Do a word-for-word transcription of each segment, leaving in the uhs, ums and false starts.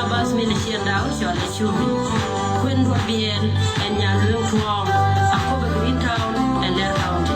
Abas mi lɛ ciɛn daw cɔl ɛ Cumi. Kuën Duɔl Biɛl ɛn Nyandueŋ Tuɔɔŋ, a kopɛ Green Town ɛn Lɛr County.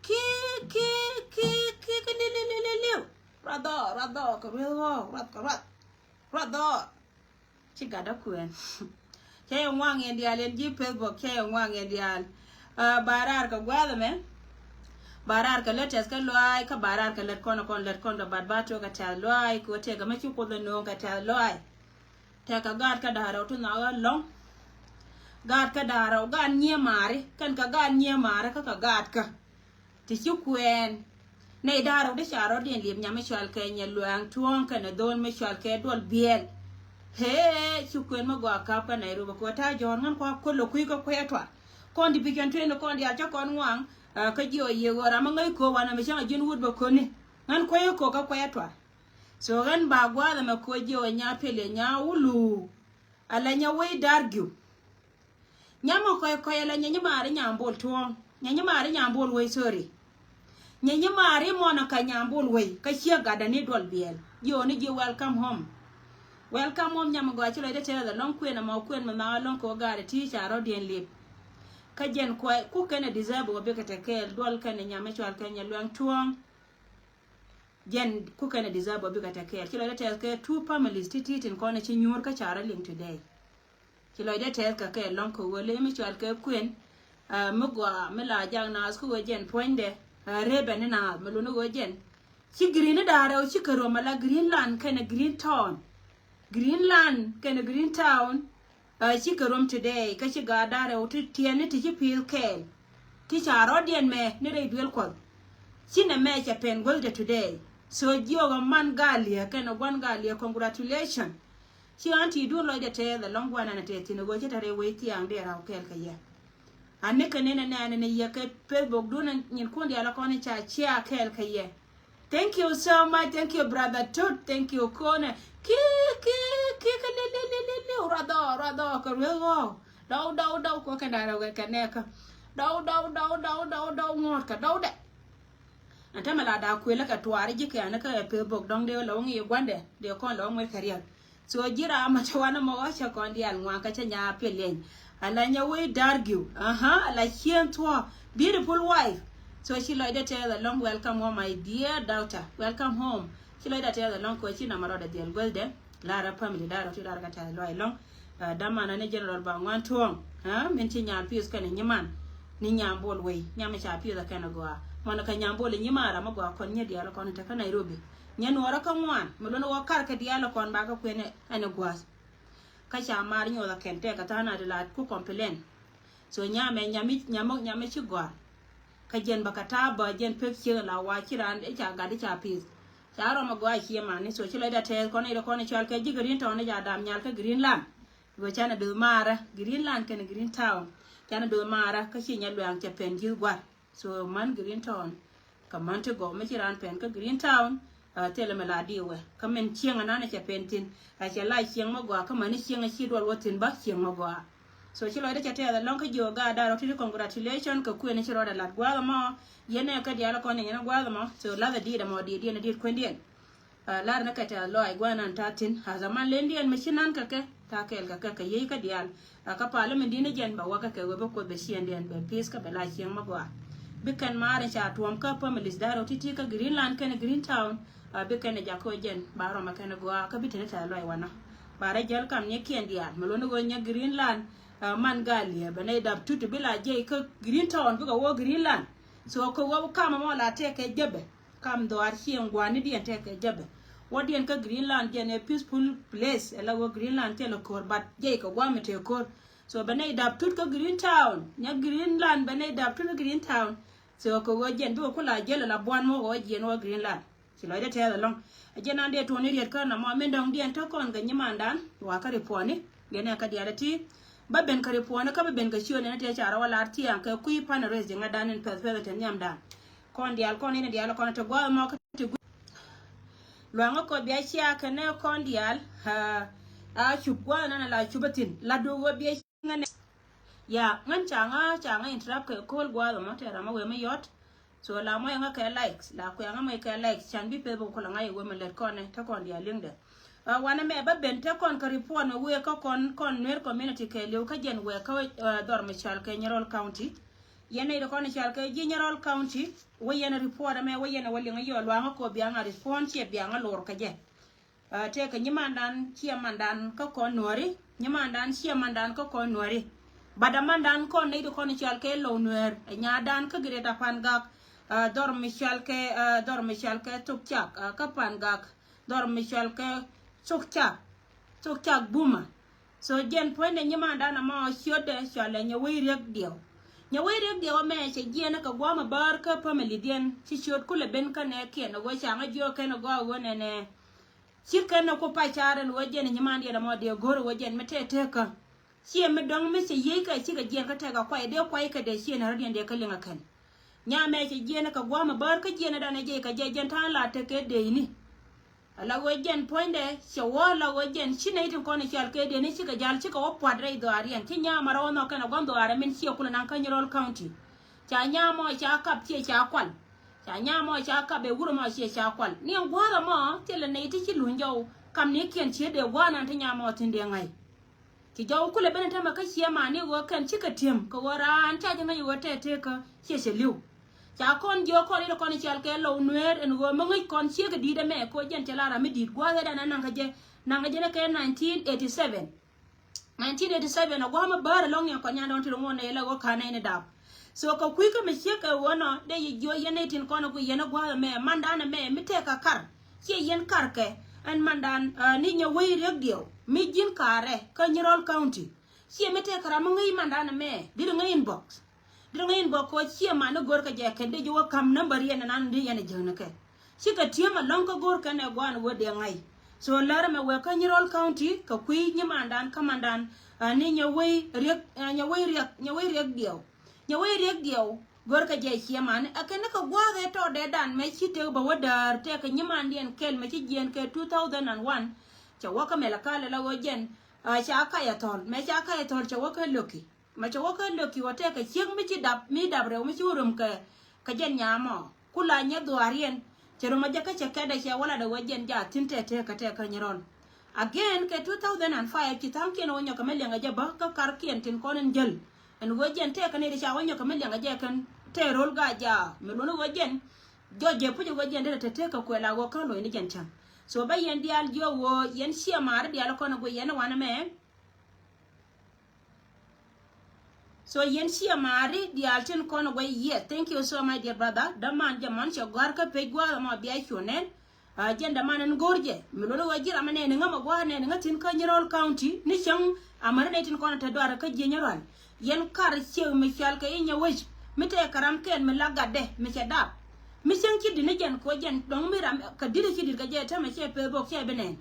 Ki, ki, ki, ki, ki, liu, liu, liu, liu, liu. Ruath dhɔɔr, ruath dhɔɔr, kɛ rueth ɣɔɔ, ruath, kɛ ruath, ruath dhɔɔr. Ci gat dä kuɛn. Cä yɛ ŋuaŋ yɛn diaal yɛn ji̱ Facebook, cä yɛ ŋuaŋ yɛn diaal. Ah, ba raar kɛ gua̱a̱th ɛmɛ. Ba raar kɛ lät tɛth kä luaay, kä ba raar kɛ lät kɔn kɔn lät kɔn dɔ bat ba tuɔk kɛ tɛth luaay, kɛ wä tɛk kɛ mɛ ci Kuoth ɛ no̱o̱ŋ kɛ tɛth luaay. Tɛk kɛ gaat kä da̱a̱r rɛw ti nhɔakä lɔ̱ŋ. Gaat kä da̱a̱r rɛw, gaat nyiee maari, kɛn kɛ gaat nyiee maari kä kɛ gaat kä. Ti ci kuɛɛn. Nɛy da̱a̱r rɛw di ca rɔ̱diɛn liep nyam mi cɔal kɛ Nyaluaŋ Tuɔ̱ɔ̱ŋ kɛnɛ dho̱o̱n mi cɔal kɛ Duɔl Biɛl. Hee, ci kuɛɛn mi gɔaa ka̱p kä Nairobi kɛ ɣöö ta̱a̱ jɔ̱ɔ̱r ŋän kua köl ɛ kui̱ kä kuɛɛt tuar. Kɔn division twenty kɔn diaal cä kɔn ŋuaŋ, ah, kä jiɔ yiëë ɣöö ram mi ŋäc köö wanɛ mi cäŋ a ji̱n wut bä köni. Ŋän kuɛy kä köö kä kuɛɛt tuar. So ɣän ba gua̱a̱th ɛmɛ köö jiɔ nya pil yɛ nya wulu. Ala nya wec da̱r giw. Nyam ɔ kɔc kɔc ala nyɛ nyi maari nyam bol tuɔ̱ɔ̱ŋ. Nyɛ nyi mari Nyambol wei, sorry. Nyɛ nyi mari Monica Nyambol wei. Kä ciɛ gatdɛ ni duɔl biɛl. Jiɔni ji̱ welcome home. Welcome home Nyamagɔaa, ci lɔcdä tɛth ɛlɔ̱ŋ kuën ɛmɔ, kuën mi nhɔakä ɛlɔ̱ŋ kɛ ɣöö gatdɛ ti ca rɔ̱diɛn lip. Kä jɛn kuay ku kɛn ɛ deserve ɣöö bikɛ te kɛɛl, duɔl kɛn ɛ nyam mi cɔal kɛ Nyaluaŋ Tuɔ̱ɔ̱ŋ. Jɛn ku kɛn ɛ deserve ɣöö bikɛ te kɛɛl. Ci lɔcdä tɛth kɛ two families ti̱ti̱ tin kɔn ɛ ci nyuur kä ca rɔ̱ liŋ today. Ci lɔcdä tɛth kɛ kɛ ɛlɔ̱ŋ kɛ ɣöö ley mi cɔal kɛ kuën, ah, mi gɔaa mi la jak naath kä ɣöö jɛn puɔ̱nydɛ, ah, rep ɛ ni naath mi luni ɣöö jɛn ci Green ni da̱ŋ rɛw cikɛ röm ala Greenland kɛnɛ Green Town. Greenland kɛnɛ Green Town, ah, cikɛ röm today, kä ci gat da̱ŋ rɛw ti tiɛɛni ti ci pi̱i̱th kɛɛl. Ti ca rɔ̱diɛn mɛ ni rɛy duël Kuɔth. Ci nɛmɛ cɛ pɛn guäthdɛ today. So jiɔk ɛ man Galia kɛnɛ gua̱n Galia, congratulation. Ci ɣän ti duun lɔcdɛ tɛth ɛlɔ̱ŋ gua̱n ɛn ɛ tɛth thi̱n ɛ ɣöö cä te rɛy wec thiaŋ dee raw kɛɛl kɛ yɛ. Anikɛ ni nɛ nɛ ni yɛ kɛ Facebook duun ɛ nyin kun diaal ɛ kɔn i̱ ca cia kɛɛl kɛ yɛ. Thank you so much. Thank you, brother Tut. Thank you, Kone. Ki, ki, ki, ki, li, li, li, li, li, ruadhɔ, ruadhɔ, kɛ rueth ɣɔɔ. Dɔw, dɔw, dɔw, kɔ kɛ darɛ wɛ kɛ nɛɛkä. Dɔw, dɔw, dɔw, dɔw, dɔw, dɔw, ŋuɔ̱t kɛ dɔw dɛ. Ɛn tämɛ la daa kuëlä kɛ tuaari ji̱ kɛ ɛn kä ɛ peth bok dɔ̱ŋ dee lɛ wä ŋi̱i̱ gua̱ndɛ dee kɔn lɛ wä ŋuɛt kɛ riɛl. So ji̱ ram ma te wanɛ mɔ ɣä cɛ kɔn diaal ŋuan kä cɛ nya piɛl liɛny. Ala nyɛ wee dargiw. Aha, ala cieŋ thuɔ̱ɔ̱. Beautiful wife. So ci lɔcdä tɛth ɛlɔ̱ŋ, welcome home my dear daughter. Welcome home. Ci lɔcdä tɛth ɛlɔ̱ŋ kɛ ci nɔmɔ rɔɔdɛ dhiɛl guäthdɛ. Lar ɛ family da̱rɛ ti da̱rɛ kä tɛth lɔc ɛlɔ̱ŋ. Ah, damanä ni General Baŋuan Tuɔ̱ɔ̱ŋ. Ah, min ci Nyambol pi̱i̱th kɛnɛ nyiman. Ni Nyambol wei. Nyam mi ca pi̱i̱th ɛ kɛnɛ gɔaa. Mɔnɛ kɛ Nyambol ɛ nyiman ram mi gɔaa kɔn nyɛ diaal kɔn te kä Nairobi. Nyɛ nuɔrä kä ŋuan. Mi luni wä kar kɛ diaal kɔn ba kä kuën ɛn ɛ gua̱a̱th. Kä ca mar nyoth a kɛn tɛk a tha̱a̱ŋ a ti la ku complain. So nyamɛ nyami nyami nyami ci gɔ̱a̱r. Kä jɛn bä ka ta̱a̱ bä jɛn pek cieŋ la wa ci raan i̱ ca gat i̱ ca pi̱i̱th. Ca rɔm a gɔaa cie mani, so ci lɔcdä tɛth kɔn i̱ rɛ kɔn i̱ cɔal kɛ ji̱ Green Town i̱ ca dam nyal kä Greenland. Bä canɛ do̱th maarä Greenland kɛnɛ Green Town. Canɛ do̱th maarä kä ci Nyaluaŋ cɛ pɛn ji̱th gua̱r. So man Green Town. Kä man ti gɔw mi ci raan pɛn kä Green Town, ah, thilɛ mi la diwɛ. Kä min cieŋ anan cɛ pɛn thin. A cɛ la cieŋ mi gɔaa kä mani cieŋ a ci duɔl wä thin bä cieŋ mi gɔaa. So ci lɔcdä cɛ tɛth ɛlɔ̱ŋ kä jiök gaat da̱rɛ ti ti congratulation kɛ kuën ci rɔɔdɛ lat gua̱a̱th ɛmɔ. Yɛn ɛ kä diaal kɔn yɛn gua̱a̱th ɛmɔ. So lath ɛ diit ɛmɔ diit yɛn ɛ diit kuëndiɛn. Ah, lar ni kɛ tɛth lɔaac gua̱a̱th nan ta̱a̱ thi̱n. As a man lendɛ ɛn mi ci nan kɛ kɛ ta̱a̱ kɛɛl kɛ kɛ kɛ yiey kä diaal. Ah, kä pal mi di̱n ni jɛn bɛ wä kɛ kɛ wee bä Kuoth bɛ ciɛŋdiɛn bɛ pi̱i̱th kä bɛ la cieŋ mi gɔaa. Bi kɛn maar in ca tuɔm kä families da̱rɛ wä ti̱ti̱ kä Greenland kɛnɛ Green Town. Ah, bi kɛn ɛ jakä jɛn ba rɔmɛ kɛn ɛ gɔaa kä bi tini tɛth lɔaac wanɔ. Ba rɛ jäl kam nyɛ kiɛn diaal mi luɔ̱ni ɣöö nyɛ Greenland. Ah, man Galia bɛ nɛy dap tut bi la jiɛc kä Green Town bikɛ wä Greenland. So kɛ wä kam ɛmɔ la tɛk kɛ jäbɛ. Kam dhɔaar cieŋ gua̱a̱nidiɛn tɛk kɛ jäbɛ. Wädiɛn kä Greenland jɛn ɛ peaceful place. Ɛ la wä Greenland thilɛ ko̱r, but jiɛc kɛ gua̱a̱m ɛ tëë ko̱r. So bɛ nɛy dap tut kä Green Town. Nyɛ Greenland bɛ nɛy dap tut kä Green Town. So kɛ wä jɛn bikɛ ku la jäl ɛ la buan mɔ wä jiɛn wä Greenland. Ci lɔcdä tɛth ɛlɔ̱ŋ. Ɛ jɛn an dee tuɔɔni riet kä nɔmɔ min dɔ̱ŋdiɛn te kɔn kɛ nyimandan. Wa kä ripuɔni. Yɛn ɛ kä diaal ɛ ti. Bä ben kä ripuɔni kä bä ben kɛ ciötni ni tëë ca rɔ wä lar thiaŋ kɛ kui̱ pan rɛs ji̱ ŋädan in pɛth pɛth in te nhiamdan. Kɔn diaal kɔn in diaal kɔn te gua̱a̱th mɔ kä te gui̱. Luaŋä kɔ bia cia kɛnɛ kɔn diaal. A cup gua̱a̱th nan la cup a thi̱n la duuk wä bia ŋänɛ. Ya ŋän ca ŋä ca ŋä interrupt kɛ ko̱l gua̱a̱th mɔ te ram a wee mi yɔt. So la mɔc ŋä kɛ likes, la kuɛ ŋä mɔc kɛ likes, can bi Facebook kulɛ ŋa̱c iwä mi lät kɔn ɛ te kɔn diaal liŋdɛ. Ɛ wanɛ mɛ bä ben te kɔn kä report mi wëë kä kɔn kɔn Nuer community kɛɛliw kä jɛn wëë kä, ɛ, dhɔr mi cɔal kɛ Nyirol County. Yɛn nɛy ti kɔn cɔal kɛ ji̱ Nyirol County wä yɛn report ɛmɛ wä yɛn ɛ wä liŋ i̱ yɔ luaŋä kɔ biaŋ a respond ciɛ biaŋ a lor kä jɛ. Ɛ, tëëkɛ nyimandan ciɛ mandan kä kɔn Nuääri, nyimandan ciɛ mandan kä kɔn Nuääri. Bat ɛ mandan kɔn nɛy ti kɔn cɔal kɛ Low Nuäär, ɛ nyadan kä Greater Pangak, ɛ, dhɔr mi cɔal kɛ, ɛ, dhɔr mi cɔal kɛ Thok Cak, ɛ, kä Pangak, dhɔr mi cɔal kɛ Thok Cak, Thok Cak Buma. So jɛn puɔ̱nydɛ nyimandan ɛmɔ ciötdɛ cɔalɛ Nyawei Riek Diɛw. Nyawei Riek Diɛw ɛmɛ cɛ jiɛn kɛ gua̱a̱m ɛ bäär kä family diɛn ci ciöt kulɛ ben kä nɛɛkiɛn ɛ ɣöö ca ŋä jiök kɛn ɛ gɔaa ɣöö nɛnɛ. Ci kɛn ni ku pac ca̱r ɛn ɣöö jɛn nyimandiɛn ɛmɔ dee go̱r ɣöö jɛn mi tɛk tekä. Ciɛ mi dɔ̱ŋ mi cɛ yiey kɛ cikɛ jiɛn kä tɛk a kuay dee kuay kɛ dee ciɛ ni rɔ̱diɛn dee kä liŋ a kɛn. Nyamɛ cɛ jiɛn kɛ gua̱a̱m a bäär kä jiɛn dan ɛ jiɛc kɛ jɛ jɛn ta̱a̱ la tekɛ dee ini. A la ɣöö jɛn puɔ̱nydɛ cɛ wä la ɣöö jɛn ci nɛy tin kɔn i̱ cɔal kɛ dee ni cikɛ jal cikɛ wä pua̱t rɛy dhɔaariɛn ci nyam a rɔw nhɔk kɛn a gua̱a̱m dhɔaarɛ min ciɛ kulɛ naŋ kä Nyirol County. Ca nyamɔ ca kap ciɛ ca kual. Ca nyamɔ ca kap ɛ wurɛ mɔ ciɛ ca kual. Ni ɛn gua̱a̱th ɛmɔ thilɛ nɛy ti ci luny jɔw. Kam ni kiɛn ciɛ dee gua̱a̱th nan ti nyamɔ thin dee ŋa̱c. Ci jɔw kulɛ ben ɛ tämɛ kä ciɛ mani ɣöö kɛn cikɛ ti̱em kɛ ɣöö raan ca jɛ ŋäc ɣöö tɛtɛ kä ciɛ cɛ li̱w. Ca kɔn jiök kɔn i̱ kɔn i̱ cial kɛ low nueer ɛn ɣöö mi ŋäc kɔn ciek i̱ di̱i̱t ɛmɛ kɛ ɣöö jɛn cɛ la ram mi di̱i̱t gua̱a̱th ɛ dan ɛ naŋ kɛ jɛ naŋ kɛ jɛ ni kɛ nineteen eighty seven. Nineteen eighty seven a gua̱a̱ mi bäär ɛlɔ̱ŋ ni ɛ kɔn nyan dɔ̱ŋ ti ri ŋuɔ̱n nɛ ilɛ ɣöö ka̱n nɛy ni dap. So kɛ kui̱ kä mi ciek kɛ ɣöö nɔ dee yi jiɔ yɛn nɛy tin kɔn ɛ kui̱ yɛn ɛ gua̱a̱th ɛmɛ mandan ɛmɛ mi tɛk kɛ kar. Ciɛ yɛn kar kɛ ɛn mandan ni nyɛ wei riek diɛw mi ji̱n karɛ kä Nyirol County. Ciɛ mi tɛk kɛ ram mi ŋäc mandan ɛmɛ diri ŋäc inbox. Diri ŋäc inbox kɛ ɣöö ciɛ man ni go̱r kɛ jɛ kɛn dee ji̱ wä ka̱m number yɛn ɛnan di yɛn ɛ jiäkni kɛ. Cikɛ ti̱em ɛlɔ̱ŋ kä go̱r kɛn ɛ gua̱a̱n wä dee ŋa̱c. So lär ɛmɛ wek kä Nyirol County kɛ kui̱ nyimandan kä mandan ni nyɛ wei riek nyɛ wei riek nyɛ wei riek diɛw. Nyɛ wei riek diɛw. Go̱r kɛ jɛ ciɛ man ɛ kɛn ni kɛ gua̱a̱th ɛ tɔɔdɛ dan mɛ ci tëk bä wä däär tɛk kɛ nyimandiɛn kɛl mɛ ci jiɛn kɛ two thousand and one. Cɛ wä kä mɛl ɛ kalɛ la ɣöö jɛn ca kac ɛ thɔl mɛ ca kac ɛ thɔl cɛ wä kä loki. Ma cɛ wä kä loki wä tɛkɛ ciek mi ci dap mi dap rɛw mi ci wä rom kɛ kɛ jɛn nyamɔ. Ku la nyɛ dhuaariɛn cɛ rom a jɛ kä cɛ kɛt a cɛ wä la dɛ wä jɛn ja thi̱n tɛ tɛkɛ tɛkɛ Nyirol. Again kɛ two thousand and five ci tha̱a̱ŋkiɛn wä nyɔkɛ mi liɛŋ a jɛ bä kä karkiɛn tin kɔn in jäl. Ɛn wä jɛn tɛkɛ ni di ca wä nyɔkɛ mi liɛŋ a jɛ kɛn tɛ rol ga ja mi luɔni wä jɛn. Jɔc jɛ puc wä jɛn dee tɛ tɛkɛ kuɛ la wä kä lo̱c ni jɛn cäŋ. So bä yɛn diaal jiɔ wä yɛn ciɛ maari diaal kɔn a guic yɛn wanɛ mɛ. So yɛn ciɛ maari diaal tin kɔn wei yɛ. Thank you so much dear brother. Däman jɛ mɔn cɛ gɔ̱a̱r kä pec gua̱a̱th ɛmɔ bia cuɔ nɛn. Jɛn däman ɛn go̱r jɛ mi lotdä wä ji̱ ram ɛ nɛn iŋä mɛ gua̱a̱th nɛn iŋä thi̱n kä Nyirol County ni cäŋ. Amäni nɛy tin kɔn te duarɛ kä ji̱ Nyirol. Yɛn kar ciek mi cual kɛ i̱ nyɛ wec mi tɛɛ kɛ ram kɛl mi la gatdɛ mi cɛ dap. Mi cäŋ ci di̱t ni jɛn kɛ wä jɛn dɔ̱ŋ mi ram kɛ di̱t ci di̱t kɛ jɛ täämɛ cɛ peth bok cɛ bi nɛn.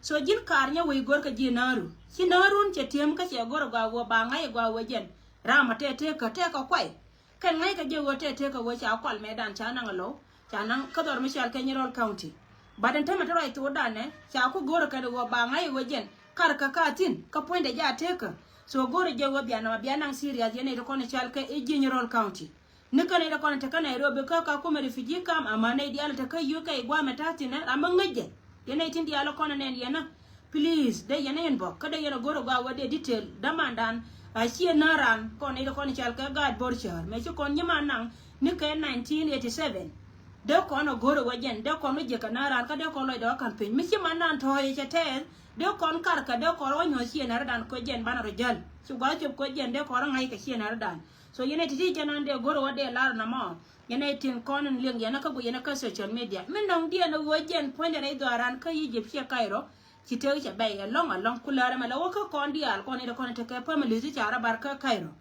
So ji̱n kaar nyɛ wec go̱rkɛ ji̱ nääru. Ci näärun cɛ ti̱em kä cɛ go̱r ɛ gɔaa wee ba ŋa̱c ɛ gɔaa wee jɛn. Ram ɛ tɛtɛ kä tɛkɛ kuay. Kɛn ŋa̱ckɛ jɛ wee tɛtɛ kä wee ca kual mɛtdan ca naŋ ɛ lo̱w. Ca naŋ kä dhɔr mi cɔal kɛ Nyirol County. But ɛn tämɛ te ruac thokdan ɛ ca ku go̱r ɛ kɛn ɛ wee ba ŋa̱c ɛ wee jɛn. Kar kä ka thi̱n kä puɔ̱nydɛ jɛ a tekä. So go̱r ɛ jɛ wee bia nɔmɔ bia naŋ serious yɛn nɛy ti kɔn ɛ cɔal kɛ i̱ ji̱ Nyirol County. Ni kä nɛy ti kɔn te kä Nairobi kä Kakuma refugee camp ama nɛy diaal te kä U K guamɛ ta̱thi̱n ɛ ram mi ŋäc jɛ. Yɛn nɛy tin diaal kɔn nɛn yɛn ɛ. Please dee yɛn ɛ inbox kä dee yɛn ɛ go̱r ɛ gɔaa wä dee detail dämandan. A ciɛ nä ran kɔn nɛy ti kɔn cɔal kɛ gaat bo̱r cäär mɛ ci kɔn nyiman naŋ ni kɛ nineteen eighty seven. Dee kɔn ɛ go̱r ɛ wä jɛn dee kɔn wä jiäk kɛ nä ran kä dee kɔn lɔcdɛ wä ka̱m piny mi ci man nan tɔ̱ɔ̱c ɛ cɛ tɛɛth. Dee kɔn karkɛ dee kɔn wä nyuɔ̱th ciɛ nä rɛ dan kuɛ jɛn banɛ rɔ jäl ci gua̱th cop kuɛ jɛn dee kɔn rɔ ŋa̱c kɛ ciɛ nä rɛ dan. So yɛn ɛ ti̱ti̱ jɛn an dee go̱r wä dee lar nɔmɔ. Yɛn ɛ tin kɔn in liŋ yɛn kä guic yɛn kä social media mi nɔŋ diɛn ɛ ɣöö jɛn puɔ̱nydɛ rɛy dhɔaaran kä Egypt ciɛ Cairo. Ci tëk cɛ bɛy ɛlɔ̱ŋ ɛlɔ̱ŋ ku läär ɛmɛ la wä kä kɔn diaal kɔn in kɔn tekɛ families ti ca rɔ bar kä Cairo.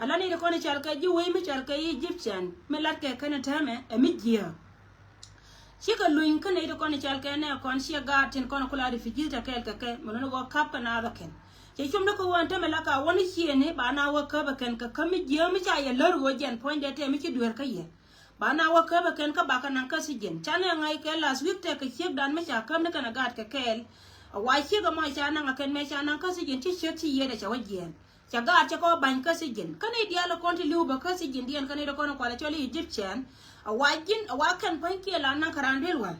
Ala ni kɔn cɔal kɛ ji̱ wec mi cɔal kɛ Egyptian mi lat kɛ kɛn täämɛ ɛ mi jiääk. Cikɛ luny kä nɛy ti kɔn i̱ cɔal kɛ nɛ kɔn ciɛ gaat tin kɔn ku la refugee te kɛɛl kɛ kɛ mi luni ɣɔɔ kap kɛ naath ɛ kɛn. Cɛ cum ni kä ɣöö ɛn tämɛ la ka wä ni ciëëni ba na wä käp ɛ kɛn kɛ kä mi jiääk mi ca yɛ lär ɣöö jɛn puɔ̱nydɛ tɛ mi ci dueer kä yɛ. Ba na wä käp ɛ kɛn kä bakɛ naŋ kä thi̱ji̱n ca nɛ ŋa̱c kɛ last week tɛ kɛ ciekdan mi ca käp ni kɛn ɛ gaat kɛ kɛɛl. A wa ciek ɛmɔ ca naŋ ɛ kɛn mɛ ca naŋ kä thi̱ji̱n ci ciek ci yiëëdɛ ca wä jiɛɛn. Ca gaat cɛ kɔ ba̱ny kä thi̱ji̱n kä nɛy diaal kɔn ti li̱w bä kä thi̱ji̱n diɛn kä nɛy ti kɔn kualɛ cɔl i̱ Egyptian. A wa ji̱n a wa kɛn pua̱nykiɛn la naŋ kä raan duel wal.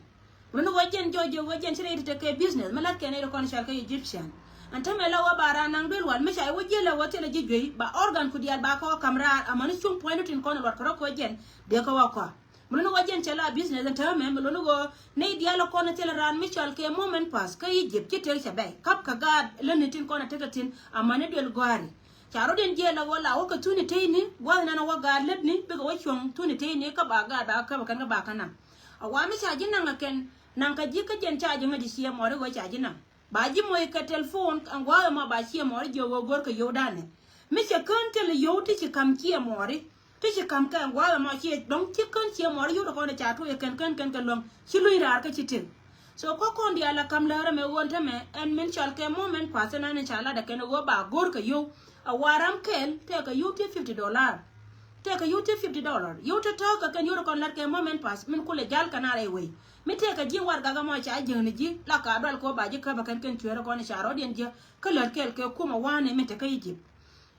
Wun ni wä jiɛn jɔc jɛ wä jiɛn ci rɛy ti tekɛ business mi la̱t kɛ nɛy ti kɔn cɔl kä Egyptian. Ɛn tämɛ la wä ba raan naŋ duel wal mi ca i̱ wä jiɛn la wä thilɛ ji̱ juey ba organ ku diaal ba kɔ ka̱m raar amäni cuŋ pua̱nydu tin kɔn luɔt kärɔ kɔ jiɛn. Dee kä wä kɔa. Mi luni ɣöö jɛn cɛ la business ɛn täämɛ mi luni ɣöö nɛy diaal ɛ kɔn ɛ thil raan mi cɔal kɛ Moment Pass kä Egypt ci tëk cɛ bɛy kap kɛ gaat lätni tin kɔn ɛ tekɛ thi̱n amäni duel gɔ̱a̱ri. Ca rot in jiɛɛl ɛ ɣöö la wä kɛ thuni teyni gua̱th nan ɛ wä gaat lätni bikɛ wä cuɔ̱ŋ thuni teyni kä ba gaat ba kä käp ɛ kɛn kä ba kä naŋ. A wa mi ca ji̱ naŋ ɛ kɛn naŋ kɛ ji̱ kä jɛn ca ji̱ ŋäc ji̱ ciɛ mɔɔri ɣöö ca ji̱ naŋ. Ba ji̱ moc kɛ telephone ɛn gua̱a̱th ɛmɔ ba ciɛ mɔɔri jiök ɣöö go̱rkɛ yio̱w danɛ. Mi cɛ kään thilɛ yio̱w ti ci ka̱m ciɛ mɔɔri. Ti ci ka̱m kɛ ɛn gua̱a̱th ɛmɔ ciɛ dɔ̱ŋ ci kään ciɛ mɔɔri yio̱w ti kɔn ca tuɔc ɛ kɛn kään kɛn kɛ luäŋ ci luny raar kä ci tëk. So kä kɔn diaal ɛ ka̱m läär ɛmɛ ɣöö ɛn tämɛ ɛn min cɔal kɛ Moment Pass ɛn an in ca lat ɛ kɛn ɛ ɣöö ba go̱rkɛ yio̱w. A wa ram kɛl tɛkɛ yio̱w ti fifty dollar. Tɛkɛ yio̱w ti fifty dollar yio̱w ti tääk kɛ kɛn yio̱w ti kɔn lat kɛ Moment Pass min kulɛ jal kɛ na rɛy wec. Mi tëëkɛ ji̱ warɛgak ɛmɔ ca jiäkni ji̱ la ka dual kɛ ɣöö ba ji̱ käp ɛ kɛn kɛn cueerä kɔn ca rɔ̱diɛn jiäk kä lät kɛɛl kɛ kumɛ wa̱a̱ni min te kä Egypt.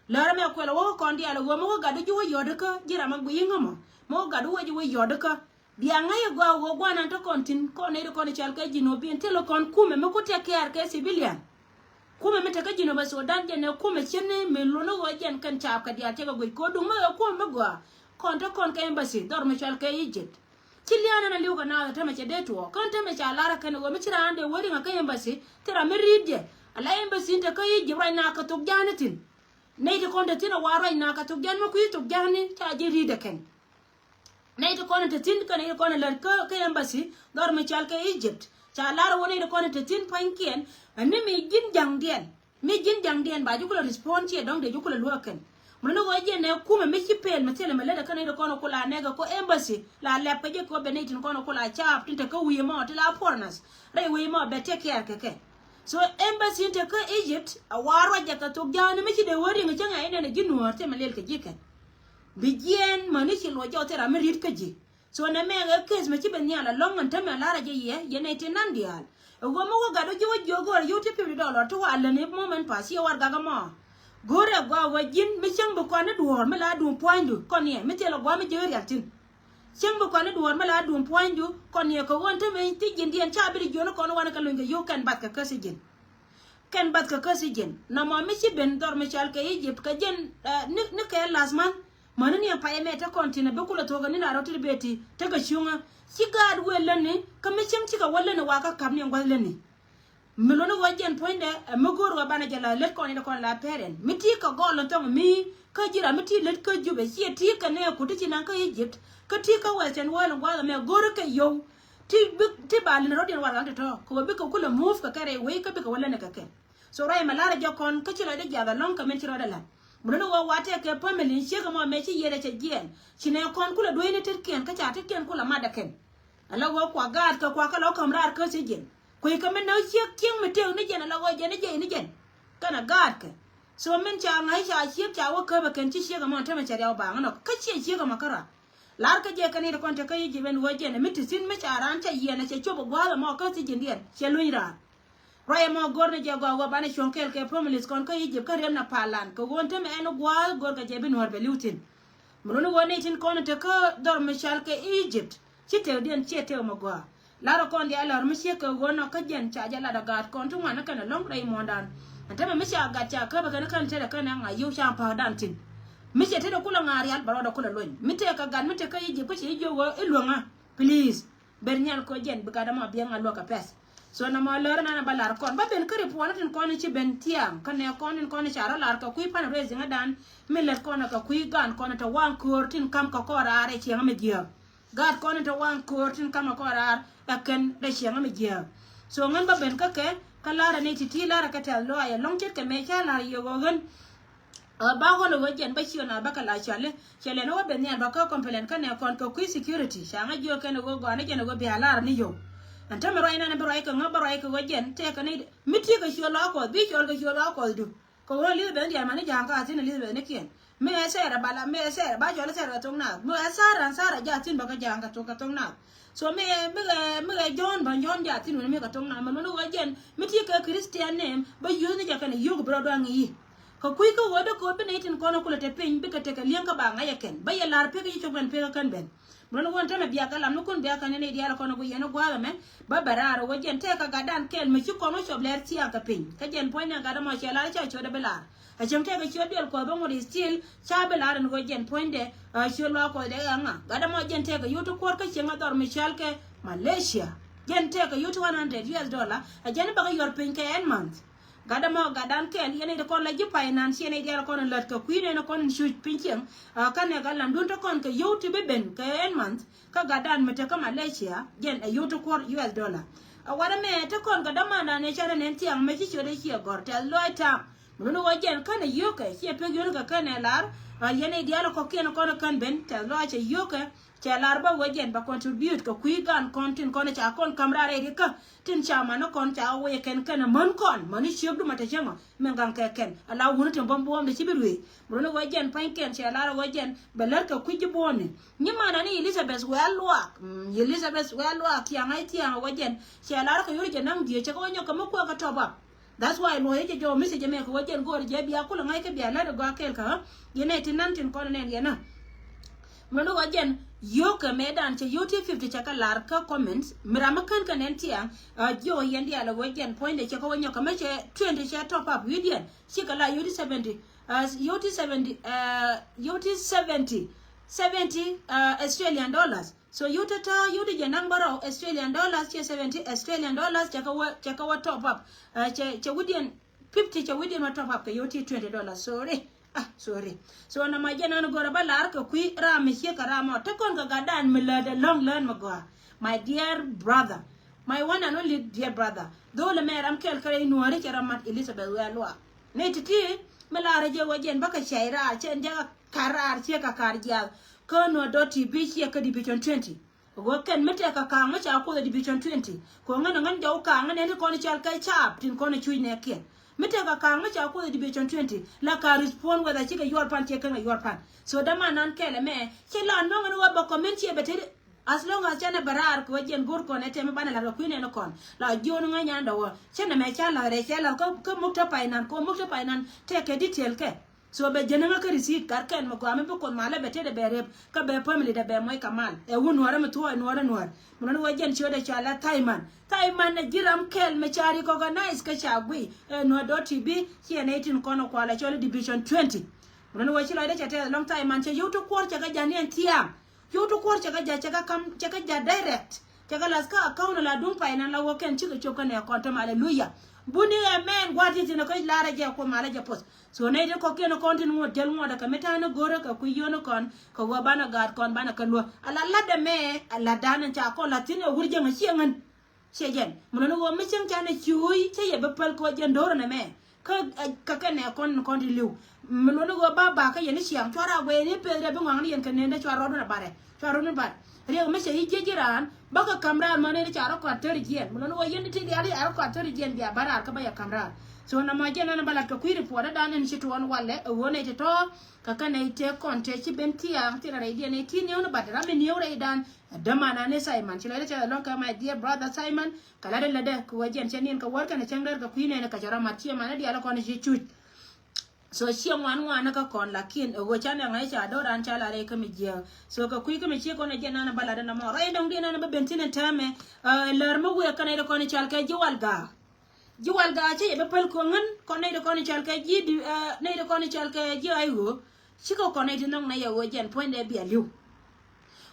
Lärä mɛ kuɛl wä kä kɔn diaal wä mɛ wä gat wä ji̱ wä yɔt kä ji̱ ram a gui ŋä mɔ. Mɛ wä gat wä ji̱ wä yɔt kä. Bia ŋäc ɛ gɔaa wä guanan te kɔn tin kɔn nɛy ti kɔn i̱ cal kɛ ji̱ nɔ bien thilɛ kɔn kumɛ mɛ ku tɛk kɛɛr kɛ civilian. Kumɛ mi tekä ji̱ nɔ bɛ Sudan jɛn ɛ kumɛ cin ni mi luni ɣöö jɛn kɛn caap kɛ diaal cɛ kɛ guic ko̱ duŋ mɛ ɣöö kumɛ mi gɔaa. Kɔn te kɔn kɛ embassy dhɔr mi cal kɛ Egypt. Ci lia̱a̱n ɛn a li̱w kɛ naath ɛ tämɛ cɛ dee tuɔɔk kän tämɛ ca lar ɛ kɛn ɛ ɣöö mi ci raan dee wä riŋ ɛ kä embassy thil ram mi ri̱i̱t jɛ. Ala embassy in tekä Egypt ruac na kɛ thok ja̱a̱n ni thi̱n. Nɛy ti kɔn te thi̱n a wa ruac na kɛ thok ja̱a̱n mi kui̱ thok ja̱a̱n ni ca ji̱ ri̱i̱t ɛ kɛn. Nɛy ti kɔn in te thi̱n kä nɛy ti kɔn in lät kä kä embassy dhɔr mi cal kɛ Egypt ca lar wä nɛy ti kɔn in te thi̱n pa̱nykiɛn. Ani mi ji̱n ja̱ŋdiɛn mi ji̱n ja̱ŋdiɛn ba ji̱ kulɛ respond ciɛ dɔ̱ŋ dee ji̱ kulɛ luäk kɛn. Muni ni ɣɔɔ jiɛn nɛ kumɛ mi ci pel mi thilɛ mi lät kä nɛy ti kɔn in kula nɛkɛ ko embassy la lɛp kä ji̱ kɛ wä bɛ nɛy tin kɔn in kula caap tin te kä wi̱i̱ mɔ ti la foreigners rɛy wi̱i̱ mɔ bɛ take care kɛ kɛ. So embassy in te kä Egypt a wa ruac jɛ kɛ thok ja̱a̱ni mi ci dee wä riŋ cäŋ a inɛn a ji̱ nuäär thil mi lel kɛ ji̱ kɛn. Bi jiɛɛn mäni ci luɔc jɔk thil ram mi ri̱t kä ji̱. So nɛ mɛ ɣɛ case mɛ ci ben nhial alɔŋ ɛn tämɛ lar a jɛ yɛ yɛn nɛy tin nan diaal. Ɛ ɣöö mi wä gat wä ji̱ wä jiök go̱o̱r a yio̱w ti fifty dollar ti wä a län i̱ moment pass ciɛ warɛgak ɛmɔ. Go̱o̱rɛ gɔaa wä ji̱n mi cäŋ bi kɔn ni duɔ̱ɔ̱r mi la duŋ pua̱nydu kɔn yɛ mi thilɛ gua̱a̱ mi jiäk rial thi̱n. Cäŋ bi kɔn ni duɔ̱ɔ̱r mi la duŋ pua̱nydu kɔn yɛ kɛ ɣöö ɛn tämɛ ti ji̱ndiɛn ca bi di jiön kɔn wanɛ kɛ luny kɛ yio̱w kɛn bath kɛ kä thi̱ji̱n. Kɛn bath kɛ kä thi̱ji̱n nɔmɔ mi ci ben dhɔr mi cal kɛ Egypt kɛ jɛn ni kɛ last month. Mäni ni a payɛ mɛ te kɔn tin a bi kulɛ thuɔ̱k ni na rɔ ti di beti te kɛ cuŋä. Ci gaat wëë läni kä mi cieŋ cikɛ wä läni wa kä kap ni ɛn gua̱th läni. Mi luni wä jɛn puɔ̱nydɛ ɛ mi go̱o̱r wä banɛ jɛ la lät kɔn in kɔn la pɛrɛn mi ti kɛ gɔl in thɔŋ mi kä ji̱ ram mi ti lät kä Jubɛ ciɛ ti kɛ nɛ kut ti ci naŋ kä Egypt. Kä ti kä Western world in gua̱th ɛmɛ go̱o̱r kɛ yio̱w. Ti bi ti ba lin rɔ̱diɛn warɛgak ti tɔ̱ kɛ wä bikɛ kulɛ move kɛ kɛ rɛy wei kä bikɛ wä läni kɛ kɛ. So ruac mɛ lar a jɛ kɔn kä ci lɔcdɛ jiath alɔŋ kɛ min ci rɔɔdɛ la̱t. Bi luni ɣöö wa tɛk kɛ family in ciek ɛmɔ mɛ ci yiëëdɛ cɛ jiɛɛn ci nɛ kɔn kulɛ dueeni tetkiɛn kä ca tetkiɛn kulɛ matdɛ kɛn. Ala ɣöö kua gaat kɛ kua kɛ lɔ käm raar kä thi̱ji̱n kui̱ kɛ min näk ciek cieŋ mi tëëk ni jɛn ala ɣöö jɛn ni jiɛc ni jɛn. Kɛnɛ gaatkɛ. So min ca ŋa̱c ca ciek ca wä käpɛ kɛn ci ciek ɛmɔ tämɛ cɛ riaw baaŋ inɔ kä ciɛ ciek ɛmɔ kä raar. Lar kä jɛ kɛn i̱ ti kɔn te kä Egypt ɛn ɣöö jɛn mi ti thi̱n mi ca raan ca yiɛn ɛ cɛ cop ɛ gua̱a̱th ɛmɔ kä thi̱ji̱n diɛn cɛ luny raar. Ruac ɛmɔ go̱r ni jɛ gɔaa wä banɛ cuɔ̱ŋ kɛɛl kɛ families kɔn kä Egypt kä riɛm na palan kɛ ɣöö ɛn tämɛ ɛn gua̱a̱th go̱r kɛ jɛ bi nuɔ̱ɔ̱r bɛ li̱w thi̱n. Mi luni ɣöö nɛy tin kɔn te kä dhɔr mi cal kɛ Egypt ci tëkdiɛn ciɛ tëk mi gɔaa. Lar kɔn diaal lɔr mi ciek kɛ ɣöö nɔ kä jɛn ca jɛ lat a gaat kɔn ti ŋuan ni kɛn ɛlɔ̱ŋ rɛy muɔ̱ɔ̱ndan. Ɛn tämɛ mi ca gat ca käpɛ kɛn kɛn tetdɛ kɛn ɛ ŋa̱c yio̱w ca pa̱a̱kdan thi̱n. Mi cɛ tetdɛ kulɛ ŋa̱a̱r rial bɛ rɔɔdɛ kulɛ luny mi tëëk kɛ gat mi te kä Egypt kä ci jiök ɣöö i̱ luäŋä. Please. Ber nhial kɔ jɛn bi gat ɛmɔ biɛŋ a luäk kɛ pɛth. So nɔmɔ lär nan ba lar kɔn ba ben kä report ni tin kɔn ci ben thiaŋ kä nɛ kɔn tin kɔn ca rɔ lar kɛ kui̱ pan raising adan. Mi lät kɔn kɛ kui̱ gan kɔn te waŋ köör tin kam kɛ kɔn raar ɛ cieŋ mi jiääk. Gaat kɔn te waŋ köör tin kam kɛ kɔn raar ɛ kɛn rɛ cieŋ mi jiääk. So ŋän ba ben kä kɛ kä lar ni ti ti lar kɛ tɛth lɔaac ɛlɔ̱ŋ ce̱tkɛ mëë ca lar yio̱k ɣän. Ɛ ba ɣɔn ɛ ɣöö jɛn bä ciö na bä kɛ la cɔali cɛ lɛn ɣöö ben nhial bä kä complain kä nɛ kɔn kɛ kui̱ security ca ŋä jiök kɛn ɛ ɣöö gɔaa ni jɛn ɛ ɣöö bia lar ni yio̱w. Ɛn tämɛ ruac nan bi ruac kɛ ŋä bä ruac kɛ ɣöö jɛn tëëkɛ ni mi ti̱i̱ kɛ ciö lɔaac kuɔth bi cɔl kɛ ciö lɔaac kuɔthdu. Kɛ ɣöö Elizabeth ni diaal mani ja̱a̱ŋ kä athin Elizabeth ni kiɛn mi ɛ Sɛɛrɛ bala mi ɛ Sɛɛrɛ ba cɔl Sɛɛrɛ kɛ thok naath mi ɛ Sara Sara ja̱a̱ thin bä kä ja̱a̱ŋ kɛ thok kɛ thok naath. So mi ɛ mi ɛ mi ɛ Jɔ̱ɔ̱n bä Jɔ̱ɔ̱n ja̱a̱ thin wuni mi kɛ thok naath mɛ mani ɣöö jɛn mi ti̱i̱ kɛ Christian name bä yuth ni jɛ kɛn ɛ yio̱k bi rɔ duaŋ i̱. Kɛ kui̱ kä ɣöö dee ko̱o̱t bi nɛy tin kɔn ɛ kulɛ te piny bikɛ tekɛ li̱eŋ kä ba ŋa̱c ɛ kɛn bä yɛ la̱r pek i̱ cok kɛn pek ɛ kän ben. Mɛn ɣöö ɛn tämɛ bia kɛ lam ni kun bia kɛn ni nɛy diaal ɛ kɔn ɛ guic yɛn ɛ gua̱a̱th ɛmɛ bä bɛ raar ɛ ɣöö jɛn tɛɛk kɛ gatdan kɛl mi ci kɔn wä cɔp lɛr thia̱a̱ŋ kɛ piny kä jɛn puɔ̱nydɛ gat ɛmɔ cɛ lar ca ciötdɛ bi la̱r. Ɛ cäŋ tɛɛk kɛ ciöt duel kuɔth bä ŋot i̱ still ca bi la̱r ɛn ɣöö jɛn puɔ̱nydɛ ɛ ciöt luaak kuɔth dɛ ɛ ŋa gat ɛmɔ jɛn tɛɛk kɛ yut ti kuɔr kä cieŋ ɛ dhɔr mi cɔal kɛ Malaysia. Jɛn tɛɛk kɛ yut ti one hundred U S dollar ɛ jɛn i̱ bä kɛ yuɔr piny kɛ ɛn month. Gat ɛmɔ gatdan kɛl yɛn nɛy ti kɔn la ji̱ finance yɛn nɛy diaal kɔn in lät kɛ kui̱ nɛn kɔn in cuc piny cieŋ. Kä nɛ gat lamdun te kɔn kɛ yio̱w ti bi ben kɛ ɛn month kä gatdan mi te kä Malaysia jɛn ɛ yio̱w ti kuɔr U S dollar. Ɛ wat ɛmɛ te kɔn kɛ dämandan ɛ cä rɛ nɛn thiaŋ mɛ ci ciöt ɛ ciɛ gɔ̱r tɛth lɔaac ta̱a̱ŋ. Mi luni ɣöö jɛn känɛ yio̱kɛ ciɛ pek yio̱kɛ känɛ lar. Yɛn nɛy diaal kɔ̱kiɛn kɔn kän ben tɛth lɔaac cɛ yio̱kɛ. Cɛ lar bä wee jɛn bɛ contribute kɛ kui̱ gan kɔn tin kɔn ca kɔn ka̱m raar rɛy rikä tin ca man ni kɔn ca wee kɛn kɛn män kɔn män ni ciöp dumä te cäŋ ɔ min gaŋ kɛ kɛn ala wuni tin bäm buɔ̱ɔ̱m ni ci bi ruëë. Muruni wee jɛn pa̱ny kɛn cɛ lar wee jɛn bɛ lär kɛ kui̱ ji̱ buɔ̱ɔ̱m ni nyi man ani Elizabeth wee luaak. Elizabeth wee luaak thiaŋ a thiaŋ wee jɛn cɛ lar kɛ yori jɛ naŋ diee cɛ kɛ wee nyɔk kɛ mi kuɛ kɛ top up. That's why luɔyä jɛ jɔw message mɛ kɛ wä jɛn go̱o̱r jɛ bia kulɛ ŋa̱c kɛ bia la̱t ɛ gɔaa kɛɛl kä. Yɛn ɛ ti nan tin kɔn nɛn yɛn ɛ. Mɛ ni wä jɛn yio̱kɛ mɛ dan cɛ yio̱ ti fifty cɛ kɛ lar kä comments. Mi ram mi kän kɛ nɛn tiaŋ. Jiɔ yɛn diaal ɛ wä jɛn puɔ̱nydɛ cɛ kɛ wä nyɔk kɛ mɛ cɛ twenty cɛ top up wi̱i̱diɛn. Cikɛ la yio̱ ti seventy. Yio̱ ti seventy. Yio̱ ti seventy. Seventy Australian dollars. So yio̱ tɔ̱tɔ̱ yio̱ ti jɛ naŋ bärɔw Australian dollars cɛ seventy Australian dollars cɛ kɛ wä cɛ kɛ wä top up. Cɛ cɛ wi̱diɛn fifty cɛ wi̱diɛn wä top up kɛ yio̱ ti twenty dollars. Sorry. Ah, sorry. So na ma jɛ nan gɔrɛ bä lar kɛ kui̱ ram mi ciek kɛ ram ɔ te kɔn kɛ gat dan mi lät ɛ lɔŋ lät mi gɔaa. My dear brother, my one and only dear brother. Dho̱l ɛmɛ ram kɛl kɛ rɛy nuɔ̱ɔ̱ri cɛ ram mat Elizabeth wɛɛ luaak. Nɛ ti̱ti̱ mi lar ɛ jɛ wä jɛn bä kɛ cɛy raar cɛ ɛn jɛ kɛ kar raar ciek kɛ kar jiath. Kä nuɔ̱t dɔ̱ ti bi ciɛ kä division twenty. Ɣöö kɛn mi tɛk kɛ ka̱a̱ŋ mi ca Kuoth ɛ division twenty. Kɛ ɣöö ŋän ɛ ŋän jɔw ka̱a̱ŋ ŋän ɛn ti kɔn i̱ cɔal kɛ caap tin kɔn i̱ cuc nɛɛkiɛn. Mi tɛk kɛ ka̱a̱ŋ mi ca Kuoth ɛ division twenty la ka respond whether cikɛ yuɔr pan ciɛ kɛn kɛ yuɔr pan. So däman nan kɛl ɛmɛ ci la nɔŋ ɛn ɣöö bɛ comment ciɛ bɛ tëëdi. As long as cɛn ɛ bɛ raar kɛ ɣöö jiɛn go̱r kɔn ɛ tɛm i̱ banɛ la̱t kɛ kui̱ nɛn i̱ kɔn la jiön ŋäc nyan dɔ̱wä cɛn ɛmɛ ca la̱t rɛy cɛ la̱t kä muk te pay nan kɛ ɣöö muk te pay nan tɛk kɛ detail kɛ. So bɛ jɛn ŋä kä receipt kar kɛn mi gɔaa mi bi Kuoth malä bɛ tetdɛ bɛ rep kä bɛ family dɛ bɛ muɔc kɛ mal. Ɛ wun nuɔrä mi thuɔɔc nuɔrä nuɔr mi lɔni wä jɛn ciötdɛ cɔal ɛ Thaiman. Thaiman ɛ ji̱ ram kɛl mi ca recognize kä ca guiy ɛ nuɔr dɔ̱ ti bi ciɛ nɛy tin kɔn ɛ kual ɛ cɔl ɛ division twenty. Mi lɔni wä ci lɔcdä cɛ tɛth ɛlɔŋ Thaiman cɛ yio̱w ti kuɔr cɛ kɛ ja̱ ni ɛn thiaam. Yio̱w ti kuɔr cɛ kɛ ja̱ cɛ kɛ kam cɛ kɛ ja̱ direct. Cɛ kɛ lath kä account la duŋ pay nan la wä kɛn cikɛ cop kä nɛ kɔn tɔm. Aleluya. Buni ɛ mɛn gua̱a̱r ti thin ɛ kä lar ɛ jɛ kuoth mal ɛ jɛ poth. So nɛy ti kɔ̱kiɛn ɛ kɔn tin ŋuɔ̱t jäl ŋuɔ̱t ɛ kɛ mi ta̱a̱n ɛ go̱rä kɛ kui̱ yio̱n ɛ kɔn kɛ ɣöö banɛ gaat kɔn banɛ kɛ luäk. Ala lat ɛmɛ ala da̱a̱n ɛ ca kɔn la thin ɛ wur jäŋ ɛ ciɛ ŋän. Ciɛ jɛn mi lɔni ɣöö mi cieŋ canɛ ciööc cä yɛ bi päl kɛ ɣöö jɛn do̱rä nɛmɛ. Kä kä kɛn nɛ kɔn kɔn ti li̱w. Mi luɔni ɣöö ba ba kä yɛn i̱ ciaŋ cua rak guɛy ni peth rɛ bi ŋɔaŋni yɛn kɛ nendä cua rɔɔdun a barɛ cua rɔɔdun bar. Riɛk mi cɛ i̱ jiec ji̱ raan bä kɛ ka̱m raar mɔ neni ca rɔ kɔat thäri jiɛn mi luɔni ɣöö yɛn ti ti diaal i̱ a rɔ kɔat thäri jiɛn bia bä raar kä bä yɛ ka̱m raar. So na mɔ jiɛn ɛn bä lat kɛ kui̱ report ɛ dan ɛn ci tuɔɔn walɛ ɛ ɣöö nɛ ti tɔ̱. Kä kɛn nɛ i̱ tëë kɔn tëë ci ben thia̱a̱ŋ thilɛ rɛy diɛn ɛ ti niɛw ni bat ram mi niɛw rɛy dan. Ɛ däman ani Simon ci lɔcdä cɛ lɔŋ kɛ my dear brother Simon. Kɛ lat ilɛ dɛ kɛ wä jiɛn cɛ niɛn kɛ wär kɛn cäŋ dɛr kɛ kui̱ nɛn kɛ cɛ rɔ mat ciɛ man i̱ diaal kɔn i̱ ci cuc. So ciɛ ŋuan ŋuan kä kɔn lakin ɛ wä can ɛŋa i̱ ca do̱ran ca la rɛy kä mi jiɛ. So kɛ kui̱ kä mi ciɛ kɔn ɛ jiɛn nan bä lat inɔ mɔ rɛy dɔŋ diɛn nan bä ben thin ɛn täämɛ. Lär mi wëë kɛn ɛ dɛ kɔn i̱ cal kɛ ji̱ wal gaak. Ji̱ wal gaak cä yɛ bä päl kɔŋän kɔn nɛy dɛ kɔn i̱ cal kɛ ji̱ di nɛy dɛ kɔn i̱ cal kɛ ji̱ ay ɣöö. Cikɛ kɔn nɛy ti nhɔk nɛy ɛ ɣöö jiɛn puɔ̱nydɛ bia li̱w.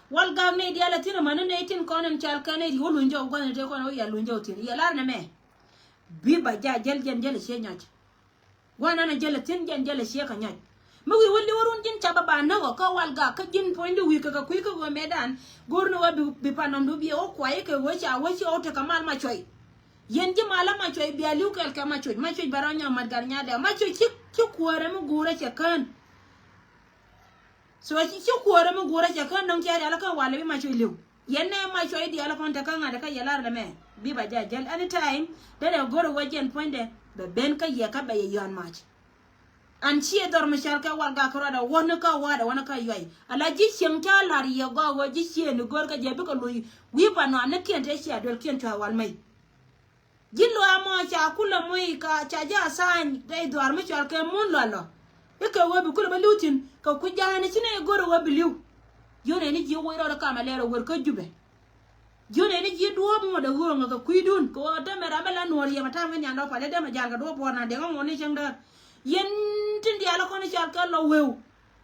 Wal gak nɛy diaal a thi̱n amäni nɛy tin kɔn in cal kɛ nɛy ti wä luny jɔw gua̱thni tëë kɔn wä ya luny jɔw thi̱n yɛ lar nɛmɛ. Bi ba ja jäl jɛn jäl a ciɛ nyɔc. Gua̱nan a jäl a thi̱n jɛn jäl a ciɛ kɛ nyɔc. Mi wi̱i̱ wä li̱w run ji̱n ca ba ba näk ɔ kä wal gak kä ji̱n puɔ̱nydu wi̱i̱ kɛ kɛ kui̱ kä ɣöö mɛtdan. Go̱r ni wä bi, bi panɔmdu biɛ wä kuay kɛ ɣöö ca wä ci ɣɔw tekɛ mal ma cuɔy. Yɛn ji̱ mal a ma cuɔy bia li̱w kɛɛl kɛ ma cuɔy ma cuɔy bɛ rɔ nyɔk mat gat nyadɛ ma cuɔy ci, ci kuäärɛ mi guurɛ cɛ kään. So ci, ci kuäärä mi guurä cɛ kä nɔŋ cɛ rial kä wal bi ma cuɔy li̱w. Yɛn nɛ ma cuɔy diaal kɔn te kä ŋa̱t kä yɛ lar lɛ mɛ. Bi ba ja jäl anytime. Dee dee go̱r wä jɛn puɔ̱nydɛ bɛ ben kä yɛ kä bɛ yɛ yɔ̱a̱n mac. An ciɛ dhɔr mi cal kɛ wal gak kä ruadɛ wäni kä wa̱dɛ wäni kä yuay. Ala ji̱ cieŋ ca lar yɛ gɔaa wä ji̱ cieŋ ni go̱r kä jɛ bikɛ luc. Wi̱i̱ ba nɔan ni kiɛn te cia duel kiɛn cua̱ wal mɛy. Ji̱ luaak mɔ ca kulɛ moc ka ca jɛ a tha̱a̱ny rɛy dhuaar mi cɔal kɛ mun lualɔ. I̱ kɛ wee bi kulɛ bä li̱w thi̱n kɛ kui̱ ja̱a̱n i̱ ci nɛy go̱r ɛ wee bi li̱w. Ji̱ ɣän ɛn i̱ ji̱ woc rɔɔdɛ kam ɛ lɛr ɛ wer kä Jubɛ. Ji̱ ɣän ɛn i̱ ji̱ duɔ̱ɔ̱p ŋuɔ̱t ɛ ɣööŋ ɛ kɛ kui̱dun kɛ ɣöö dämɛ ram mi la nuɔ̱ɔ̱r yɛm ɛ ta̱a̱m kɛ nyan dɔ̱ pal i̱ dämɛ ja̱l kɛ duɔ̱ɔ̱p buɔ̱ɔ̱r na dɛŋ ɛ ŋuɔ̱t ni cäŋ däär. Yɛn tin diaal ɛ kɔn i̱ cɔal kɛ lɔ weu.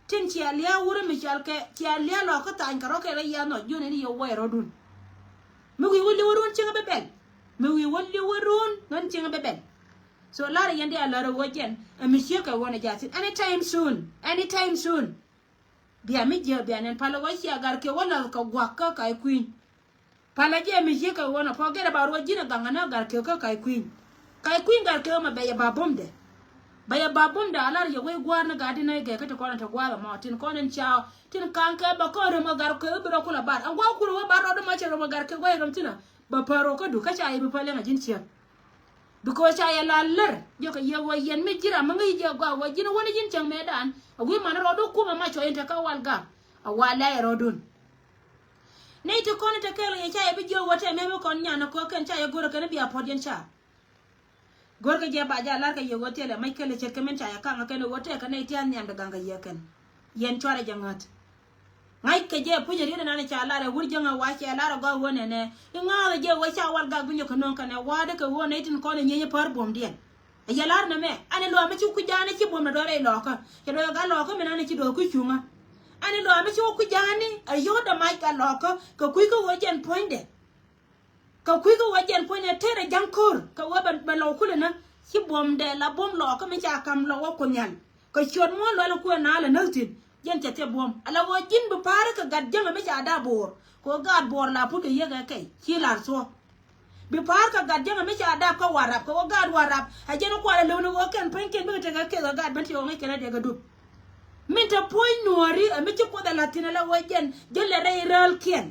Tin cia lia̱a̱ wurä mi cɔal kɛ cia lia̱a̱ lɔ kä thany kɛ rɔ kɛ rɔ yia̱a̱ nhɔc jiön ɛn i̱ yɛ wɛy rɔ̱dun. Mi wi̱i̱ wä li̱w run cieŋ bɛ bɛl. Mi wi̱i̱ wä li̱w run ŋän cieŋ bɛ bɛl. So lar yɛn di a lär wä jɛn ɛ mi ciek kɛ wä nɛ ja̱thin anytime soon. Anytime soon. Bia mi jiɛ bia nɛn palä wä cia gar kɛ wä lath kɛ guak kä kay kui̱ny. Palä jɛ mi ciek kɛ wä nɛ pɔ gɛrɛ ba ruɔ ji̱n ɛ gaŋ anä gar kɛ kä kay kui̱ny. Kay kui̱ny gar kɛ wä mɛ bɛ yɛ ba bom dɛ. Bɛ yɛ ba bom dɛ a lar yɛ wee gua̱a̱r ni gat di nɛ gɛ kä ti kɔn ɛ ti gua̱a̱r ɛmɔ tin kɔn in ca tin kaŋ kɛ bɛ kɔn röm ɛ gar kɛ wä bi rɔ kulɛ bar ɛn gua̱a̱r kulɛ wä bar rɔ di mɔ cɛ röm ɛ gar kɛ gua̱a̱r röm thinɛ. Bɛ pär rɔ kä du kä ca yɛ bi pär lɛŋ ɛ ji̱n ciek. Because ca yɛ la lär jɛ kɛ yɛ wä yɛn mi ji̱ ram mi ŋäc jɛ gɔaa wä ji̱n wä ni ji̱n cäŋ mɛ dan. A wi̱i̱ man rɔ di kumɛ ma cuɔ in te kä wal gak. A wal lɛ yɛ rɔ dun. Nɛy ti kɔn in te kɛɛl kɛ yɛ ca yɛ bi jiök wä tɛmɛ mi kɔn nyan kɔ kɛn ca yɛ go̱rä kɛn bia puɔ̱t yɛn ca. Go̱rkɛ jɛ ba jɛ a lar kɛ yɛ ɣöö thilɛ mac kɛlɛ ce̱tkɛ min ca yɛ kaŋ kɛn ɣöö tɛkɛ nɛy tia̱a̱n nhiamdɛ gaŋ kɛ yɛ kɛn. Yɛn cuarɛ jɛ ŋäth. Ŋa̱ckɛ jɛ puc riet ɛnan ca lar ɛ wur jäŋ ɛ wa cɛ lar ɛ gɔaa ɣöö nɛnɛ. I̱ ŋa̱a̱th ɛ jɛ ɣöö ca wal gak bi nyɔk kɛ no̱o̱ŋ kɛnɛ wa̱a̱dɛ kɛ ɣöö nɛy tin kɔn ɛ nyieny i̱ päär buɔ̱m diɛn. Ɛ yɛ lar nɛmɛ ɛn ɛ lua̱a̱ mi ci kui̱ ja̱a̱n i̱ ci buɔ̱m dɛ dɔ̱r rɛy lɔɔkä. Cɛ dɔ̱r ɛ gat lɔɔkä min an i̱ ci dɔ̱r kui̱ cuŋä. Ɛn ɛ lua̱a̱ mi ci wä kui̱ ja̱a̱n i̱ ɛ yio̱k dɛ mac gat lɔɔkä kɛ kui̱ kä ɣöö jɛn puɔ̱nydɛ. Kɛ kui̱ kä wä jɛn puɔ̱nyɛ tɛr ɛ ja̱ŋ ko̱r kɛ wä bɛ, bɛ lɔw kulɛ nä. Ci buɔ̱mdɛ la buɔ̱m lɔɔkä mi ca ka̱m lɔ wä Kuoth Nhial. Kɛ ciöt muɔ̱ɔ̱n lual kuɛ na lɛ näk thi̱n. Jɛn cɛ thiɛ buɔ̱m ala wä ji̱n bi pa̱a̱ri kɛ gat jäŋɛ mi ca da̱a̱ bo̱o̱r. Kɛ wä gaat bo̱o̱r la put kɛ yiëk ɛ kɛy ci la̱r thuɔ̱k. Bi pa̱a̱r kɛ gat jäŋɛ mi ca da̱a̱ kä Warap kɛ wä gaat Warap. Ɛ jɛn kualɛ lo̱wni wä kɛn puɔ̱nykiɛn bikɛ tekɛ kɛth kɛ gaat ben ti wä ŋäc kɛn ɛ dɛk ɛ dup. Min te puɔ̱ny nuɔ̱ɔ̱ri ɛ mi ci Kuoth ɛ la̱th thi̱n ɛ la wä jɛn ji̱ lɛ rɛy rälkiɛn.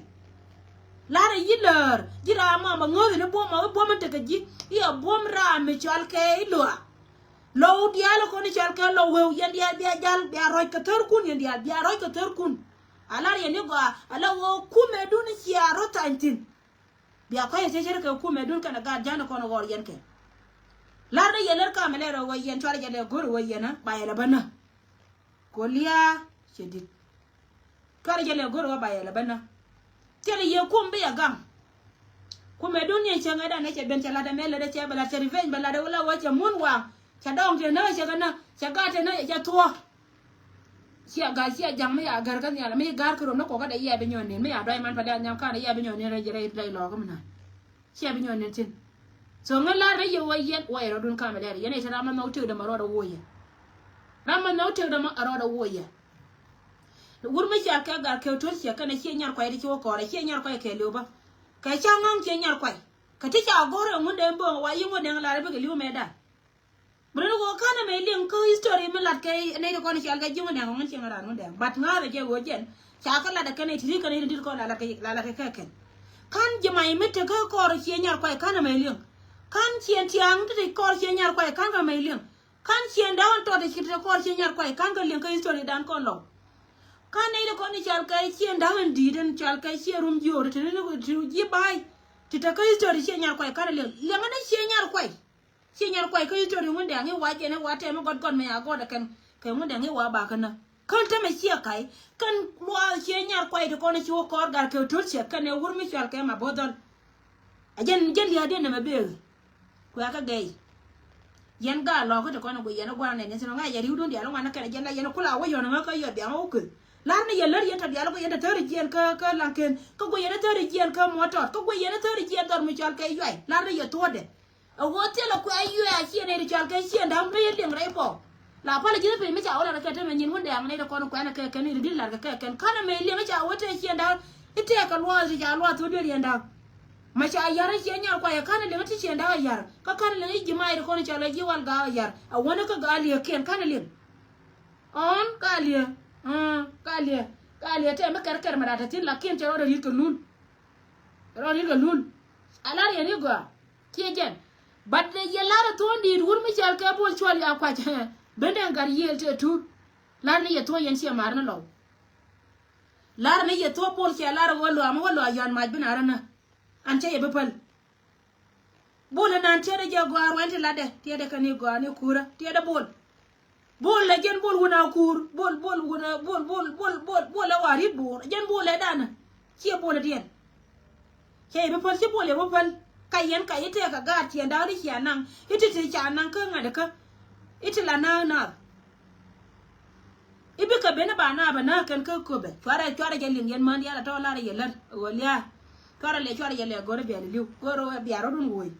La̱rä yi̱ läär ji̱ ram ma ma ŋäth ni buɔ̱m ma wi̱ buɔ̱m in tekɛ ji̱ i̱ ɛ buɔ̱m ram mi cɔal kɛ i̱ luaak. Lɔw diaal kɔn i̱ cɔal kɛ lɔw weu yɛn diaal bia jal bia rɔc kɛ thärkun yɛn diaal bia rɔc kɛ thärkun. A la̱r yɛn i̱ gɔaa a la wä kumɛ dun i̱ cia rɔ̱ thany thi̱n. Bia kɔc ɛ thiecäri kɛ kumɛ dun kɛnɛ gaat ja̱n kɔn ɣɔr yɛn kɛ. La̱r ni yɛn lär kamɛ lɛr ɛ wä yɛn cuarɛ jɛ lɛ go̱r ɛ wä yɛn ɛ ba yɛ lɛ bä nä. Kolia cɛ dit. Cuarɛ jɛ lɛ go̱r wä ba yɛ lɛ bä nä. Thilɛ yɛ kum bi yɛ gaŋ. Kumɛ dun ni cɛ ŋädan ni cɛ ben cɛ lat ɛmɛ lät cɛ bɛ lat cɛ revenge bɛ lat wä la wä cɛ mun waŋ. Cɛ dɔŋ tɛ nä cɛ kɛ nä cɛ gat tɛ nä cɛ thuɔ. Ciɛ gat ciɛ jaŋ mi ya gär kä nhial mi ga̱r kɛ rom ni kɔkä dɛ yɛ bi nyɔn nin mi ya dɔy man pɛ dɛ nyam kan yɛ bi nyɔn nin rɛy rɛy lɔɔk mi na. Ciɛ bi nyɔn ni tin. So ŋä lar rɛ yɛ wä yɛn wä yɛ rɔdun kamɛ lɛr yɛn ɛ ti ram ma nhɔk tëk dämɛ rɔdɛ wä yɛ. Ram ma nhɔk tëk dämɛ rɔdɛ wä yɛ. Wur mi cia kɛ gar kɛ tuɔl cia kɛnɛ cia nyar kuay ti ci wä kɔrɛ cia nyar kuay kɛ liw bä. Kɛ ca ŋaŋ cia nyar kuay. Kɛ ti ca go̱r ɛ ŋun dee bo̱o̱ŋ wa yi ŋun dee lar bikɛ liw mɛ da. Bro ni wä kanɛ mɛ liŋ kä history mi lat kɛ nɛy ti kɔn i̱ cɔal kɛ ji̱ ŋun dɛŋ ŋun cieŋ ran ŋun dɛŋ. But ŋa̱thɛ jɛ wä jɛn ca kä lat ɛ kɛn i̱ ti ri kɛn i̱ ti dit kɔn la lat kɛ kɛ kɛn. Kan ji̱ may mi tekä kɔr cie nyar kuay kanɛ mɛ liŋ. Kan cien tiaŋ ti ti kɔr cie nyar kuay kan kɛ mɛ liŋ. Kan cien da̱a̱n tɔt ti ci ti kɔr cie nyar kuay kan kɛ liŋ kä history dan kɔn lɔw. Kan nɛy ti kɔn i̱ cɔal kɛ cien da̱a̱n di̱i̱t in cɔal kɛ cie rum jiöör ti ti ji̱ ba̱a̱y. Ti tekä history cie nyar kuay kanɛ liŋ liŋ ni cie nyar kuay. Ciɛ nyar kuay kä history ŋun dɛŋ i̱ wa jɛn i̱ wa tɛm i̱ gɔt gɔt mɛ ya gɔt ɛ kɛn kɛ ŋun dɛŋ i̱ wa ba kɛn nä kän tämɛ ciɛ ka̱y kän luaath ciɛ nyar kuay ti kɔn i̱ ci wä kɔɔr gar kɛ to̱l ciɛ kɛn ɛ wur mi cual kɛ ma bo̱th dhɔl. Ɛ jɛn jɛn lia̱a̱diɛn nɛmɛ bëë kuɛ kä gɛy. Yɛn gaa lɔɔkä ti kɔn i̱ gui yɛn i̱ gua̱a̱r nɛn yɛn thi̱n ɔ ŋa̱c yɛ ri̱wdun diaal i̱ ŋuan i̱ kɛn ɛ jɛn la yɛn i̱ kula wä yɔn i̱ ŋä kä yɔ biaŋ wä kueth. Lar ni yɛ lär yɛn tɔ diaal i̱ gui yɛn tɔ thäri jiɛn kä kä laŋken kä gui yɛn i̱ thäri jiɛn kä muɔ̱tɔt kä gui yɛn i̱ thäri jiɛn dhɔr mi cual kɛ yuay lar ni yɛ thuɔ̱ɔ̱dɛ. A ɣöö thilɛ kuɛ yuɛɛk ciɛ nɛy ti cɔal kɛ ciɛ da̱ŋ mi yɛ liŋ rɛy bɔɔk. La palä ji̱n piny mi ca wä lat kɛ te mɛ nyin wun dɛɛŋ nɛy ti kɔn kuɛnɛ kɛ kɛn i̱ ti di̱t lat kɛ kɛ kɛn ka̱n ɛmɛ i̱ liŋ ca wä te ciɛ da̱ŋ. I̱ tɛɛk kɛ luɔth ti ca luɔth thuɔ̱n diet yɛn da̱ŋ. Mɛ ca ya̱r i̱ ciɛ nyar kuayɛ ka̱n ɛ liŋ i̱ ti ciɛ da̱ŋ ɛ ya̱r kä ka̱n ɛ liŋ i̱ ji̱ mac ti kɔn cɔal ɛ ji̱ wal gaak ɛ ya̱r ɛ wänä kä gaaliɛ kiɛn ka̱n ɛ liŋ. Ɔn gaaliɛ, gaaliɛ, gaaliɛ tɛm mi kɛr kɛr mɛ rat te thi̱n lakin cɛ rɔɔdɛ ri̱t kɛ lul. Rɔɔdɛ ri̱t kɛ lul. A lar yɛn i̱ gɔaa. Ciɛ jɛn. But yɛ lar ɛ thuɔ̱ɔ̱n di̱i̱t wur mi cɔal kɛ Bol Cuɔl ya kuac. Ben dɛŋ gat yiëël tëë tuut. Lar ni yɛ thuɔ̱ɔ̱ yɛn ciɛ mar ni lɔw. Lar ni yɛ thuɔ̱ɔ̱ Bol ciɛ lar ɛ wä luaam wä luaam yɔ̱a̱n mac bi na rä nä. An cä yɛ bi päl. Bol ɛ nan tiɛɛdɛ jɛ gɔaa ruɛn ti latdɛ tiɛɛdɛ kɛn i̱ gɔaa ni kuurä tiɛɛdɛ Bol. Bol lɛ jɛn Bol wun a kuur Bol Bol wun a Bol Bol Bol Bol Bol ɛ wa ri̱t Bol jɛn Bol ɛ danä. Ciɛ Bol ɛ diɛn. Cɛ i̱ bi päl ci Bol i̱ bi päl. Ka yɛn ka i̱ tëëk kɛ gaat ciɛ da̱a̱n i̱ cia naŋ i̱ ti ti ca naŋ kä ŋa̱t kä i̱ ti la na̱a̱k na̱a̱k. I̱ bikɛ ben i̱ ba na̱a̱k bɛ na̱a̱k kɛn kä köpɛ cuarɛ cuarɛ jɛ liŋ yɛn män diaal a tɔ̱ lar i̱ yɛ lär ɣöö lia̱a̱. Cuarɛ lɛ cuarɛ jɛ lɛ go̱rɛ biɛl i̱ li̱w go̱rɛ biaar rɔ̱dun wo̱o̱c.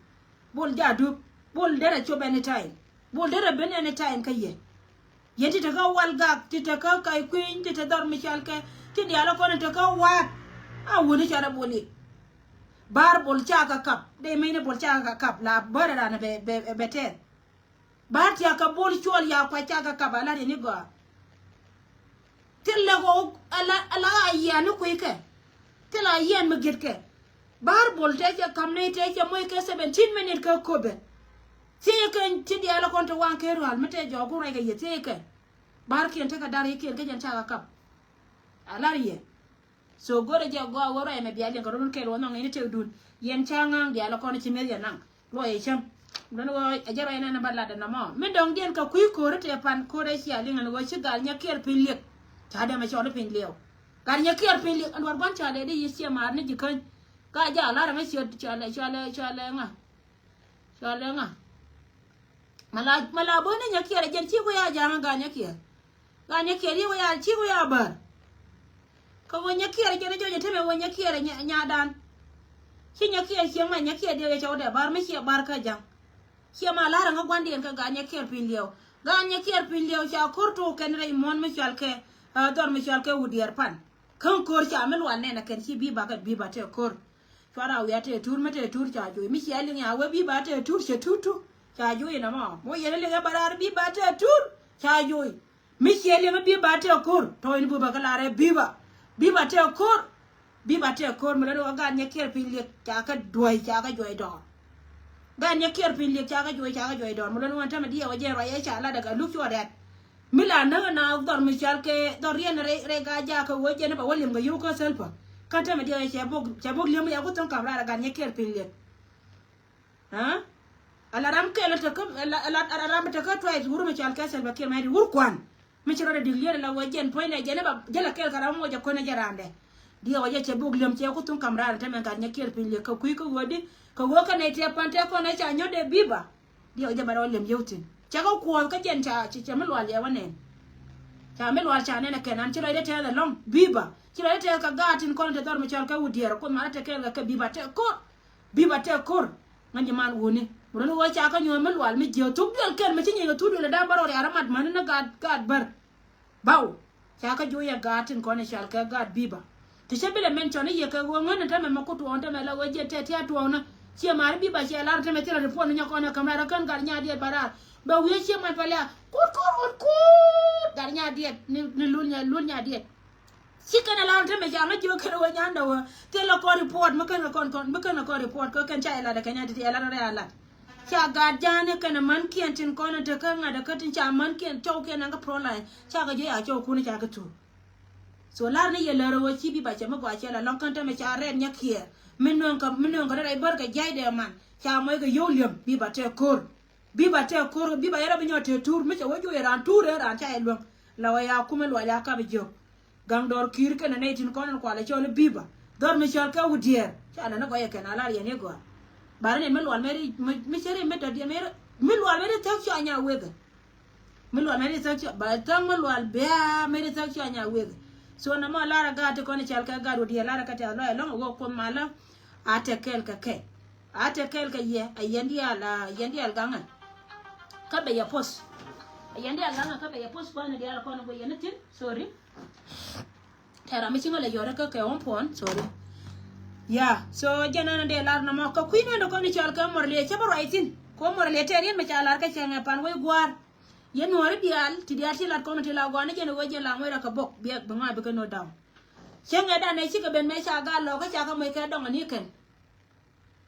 Bol ja̱ dup Bol derɛ cop anytime. Bol derɛ ben anytime kä yɛ. Yɛn ti tekä wal gak ti tekä kay kui̱ny ti te dhɔr mi cal kɛ ti diaal kɔn ti tekä waat. A wuni cal a Bol i̱ ba̱a̱r Bol cakɛ kap dee mecni Bol cakɛ kap la bärɛ ran bɛ bɛ bɛ tɛth. Ba̱a̱r tiakä Bol Cuɔl ya kuac cakɛ kap a la riɛni gɔaa. Thilɛ ɣɔw ala ala a yian ni kui̱ kɛ. Thilɛ a yian mi git kɛ. Ba̱a̱r Bol tɛ cɛ kam ni tɛ cɛ moc kɛ seventeen minute kɛ kopɛ. Thiecɛ kɛ ti diaal kɔn ti waŋ kɛ rual mi tɛ jɔɔk ku ruac kɛ yɛ thiecɛ kɛ. Ba̱a̱r kiɛn tekɛ dar yi kiɛn kä jɛn cakɛ kap. A lar yɛ. So go̱rɛ jɛ gɔaa wä ruac mɛ bia liɛŋ kɛ rɔ̱dun kɛl wä nhɔŋ in i̱ tëkdun. Yɛn ca ŋa̱a̱ŋ diaal kɔn ci meth yɛ naŋ luɔc yɛ cäŋ. Mɛ dɔ̱ŋ ɣöö a jɛ rɔy nɛn ba lat ɛn nɔmɔ. Mi dɔ̱ŋ diɛn kɛ kui̱ ko̱r tɛ pan ko̱r ɛ cia liŋ ɛn ɣöö ci gal nyɛ kiɛɛr piny liek. Ca dɛmɛ cɔl i̱ piny liɛw. Gal nyɛ kiɛɛr piny liek ɛn duɔ̱r gua̱n ca lɛ di yic ciɛ maar ni ji̱ käny. Ka jɛ a lar ɛŋä ciɛ ca lɛ ca lɛ ca lɛ ŋa. Ca lɛ ŋa. Mɛ la mɛ la bo̱o̱n ni nyɛ kiɛɛr ɛ jɛn ci ku ya ja̱a̱ŋ gal nyɛ kiɛɛr. Ɣan nyɛ kiɛɛr i̱ wä ya ci wä ya bär. Kä wä nyɛ kiɛɛr jɛn jɔc ɛ temɛ wä nyɛ kiɛɛr ɛ nyadan. Ci nyɛ kiɛɛr cieŋ ma nyɛ kiɛɛr diɛ cɛ wä dɛ bär mi ciɛ bär kä ja̱ŋ. Ciɛ ma la̱rä ŋä gua̱ndiɛn kä ɣan nyɛ kiɛɛr piny liɛw. Ɣan nyɛ kiɛɛr piny liɛw ca ko̱r tok kɛn rɛy muɔ̱n mi cɔal kɛ dhɔr mi cɔal kɛ wut diɛɛr pan. Kä ko̱r ca mi lual nɛn ɛ kɛn ci bi̱i̱ ba kɛ bi̱i̱ ba tɛ ko̱r. Cuara wi̱i̱ a tɛ tur mi tɛ tur ca juɔy mi ciɛ liŋ ya wee bi̱i̱ ba tɛ tur cɛ tur tur. Ca juɔy inɔ mɔ mo yɛn liŋ ɛ ba raar bi̱i̱ ba tɛ tur ca juɔy. Mi ciɛ liɛŋ bi̱i̱ ba tɛk ko̱r tɔ̱ in bi bä kä lar ɛ bi̱i̱ ba. Bi̱i̱ ba tɛk ko̱r. Bi̱i̱ ba tɛk ko̱r mi lät wä gaat nyɛ kiɛɛr piny liɛk ca kä duɔ̱i ca kä juɔy dɔɔr. Gaat nyɛ kiɛɛr piny liɛk ca kä juɔy ca kä juɔy dɔɔr mi lät wä tämɛ diɛɛk wä jɛn ruac ɛ ca lat ɛ kä luk cuɔ rɛ̈t. Mi la näk na dhɔr mi cal kɛ dhɔr riɛn rɛy rɛy gaa jakä wä jɛn ba wä liɛm kɛ yio̱w kä thäl pä. Kä tämɛ diɛɛk wä cɛ bok cɛ bok liɛm ya ku thäŋ kam raar ɛ gaat nyɛ kiɛɛr piny liɛk. Aa ala ram kɛl tekä ala ala ram tekä twice wur mi cal kɛ Salva Kiir mɛ di wur kuan. Mi ci rɔ di dik lier la wä jɛn puɔ̱ny nɛ jɛn ba jɛ la kɛl ka ram wä jɛ kɔn jɛ randɛ. Diɛ wä jɛ cɛ buk liɛm cɛ ku thun kam ran te mɛ gat nyɛ kiɛl piny liɛ kä kui̱ kä wä di kä wä kä nɛ tɛ pan tɛ kɔn ɛ ca nyɔ dɛ biba. Diɛ wä jɛ ba rɔ liɛm yɛw thin cɛ kä kuɔth kä jɛn ca cɛ mi lual yɛ wä nɛn. Ca mi lual ca nɛn ɛ kɛn an ci rɔ jɛ tɛth ɛlɔŋ biba ci rɔ jɛ tɛth ka gaat tin kɔn te dhɔr mi cal kɛ wut diɛɛr kuoth ma rɔ tɛ kɛl kɛ kɛ biba tɛ kor. Biba tɛ kor. Ŋäc ji̱ man wuni mi run wä ca kä nyuɔ̱ɔ̱n mi lual mi jiök thuk duel kɛl mi ci nyiŋ ɛ thuk duel ɛ da̱a̱m bä rɔ rial ɛ mat mäni ni gaat gaat bär. Baw ca kä juɔyɛ gaat tin kɔn i̱ cal kɛ gaat biba. Ti cä bilɛ mɛn cɔn i̱ yɛ kɛ ɣöö ŋän in tämɛ mɛ ku tuɔɔn tämɛ la ɣöö jiɛ tɛt tia̱a̱ tuɔɔn ni ciɛ maari biba ciɛ lar tämɛ thilɛ ri puɔn ni nyɔk kɔn ɛ käm raar ɛ kän gat nyaadiɛt ba raar. Bɛ wiee ciɛ man pɛlɛ a kut kut kut kut gat nyaadiɛt ni lul nya lul nyaadiɛt. Ci kɛn a lar te mi ca ŋä jiök kɛn wä nyandɛ wä thilɛ kɔn report mi kɛn kɛ kɔn kɔn mi kɛn kɛ kɔn report kä kɛn ca ilat kɛn a ti ilat rɛ alat. Ca gat jani kɛn a män kiɛn tin kɔn te kä ŋa̱t kä tin ca män kiɛn cɔw kiɛn a kä pro line ca kɛ jiɛ a cɔw kun ca kɛ thuk. So lar ni yɛ lär wä ci biba cɛ mi gɔaa cɛ la lɔŋ kɛn te mi ca rɛt nyɛ kiɛɛr mi nöŋ kɛ mi nöŋ kɛ rɛt a bär kɛ jiac dɛ man ca mɔc kɛ yio̱w liɛm biba tɛ ko̱r. Biba tɛ ko̱r biba yɛrɛ bi nyɔ tɛ tur mi cɛ wä juɔyɛ ran tur rɛ ran ca yɛ luäŋ. La wä ya kumɛ luac a kap jiök. Gaŋ dɔr ki̱i̱r kɛnɛ nɛy tin kɔn in kualɛ cɔl i̱ biba dhɔr mi cɔl kɛ wut diɛɛr. Ca lɛ ni gɔyɛ kɛn a lar yɛn i̱ gɔaa. Ba ri nɛn mi lual mɛ ri mi cɛ ri mi dɔ̱diɛn mɛ ri mi lual mɛ ri thäk cua nya wekɛ. Mi lual mɛ ri thäk cua ba thäk mi lual bia mɛ ri thäk cua nya wekɛ. So na mɔ lar a gaat ti kɔn in cɔl kɛ gaat wut diɛɛr lar a kɛ tɛth lɔc ɛlɔ̱ŋ a wä kuoth malä. A tɛ kɛɛl kɛ kɛ a tɛ kɛɛl kɛ yɛ a yɛn diaal a yɛn diaal gaŋɛ. Kä bɛ yɛ post a yɛn diaal gaŋɛ kä bɛ yɛ post kuan in diaal kɔn in wä yɛn i̱ thi̱n. Sorry. Tɛra mi ci ŋä lɛ yɔrɛ kä kɛ ɣɔn puɔn sorry. Ya so jɛn ɛn dee lar nɔmɔ kɛ kui̱ nɔn dee kɔn i̱ cɔal kɛ mɔr liɛ cä bä ruac thi̱n kɛ mɔr liɛ tɛr yɛn mɛ ca lar kɛ cɛ ŋɛ pan wec gua̱a̱r. Yɛn nuɔ̱ɔ̱ri diaal ti diaal ti lat kɔn ti la gɔaa ni jɛn i̱ wec jɛn la ŋuɛ̈rɛ kɛ bok biɛk bi ŋɔaa bikɛ no̱o̱t da̱ŋ. Cä ŋɛ danɛ cikɛ ben mɛ ca gal lɔkä ca kɛ moc kɛ dɔŋ ani̱ kɛn.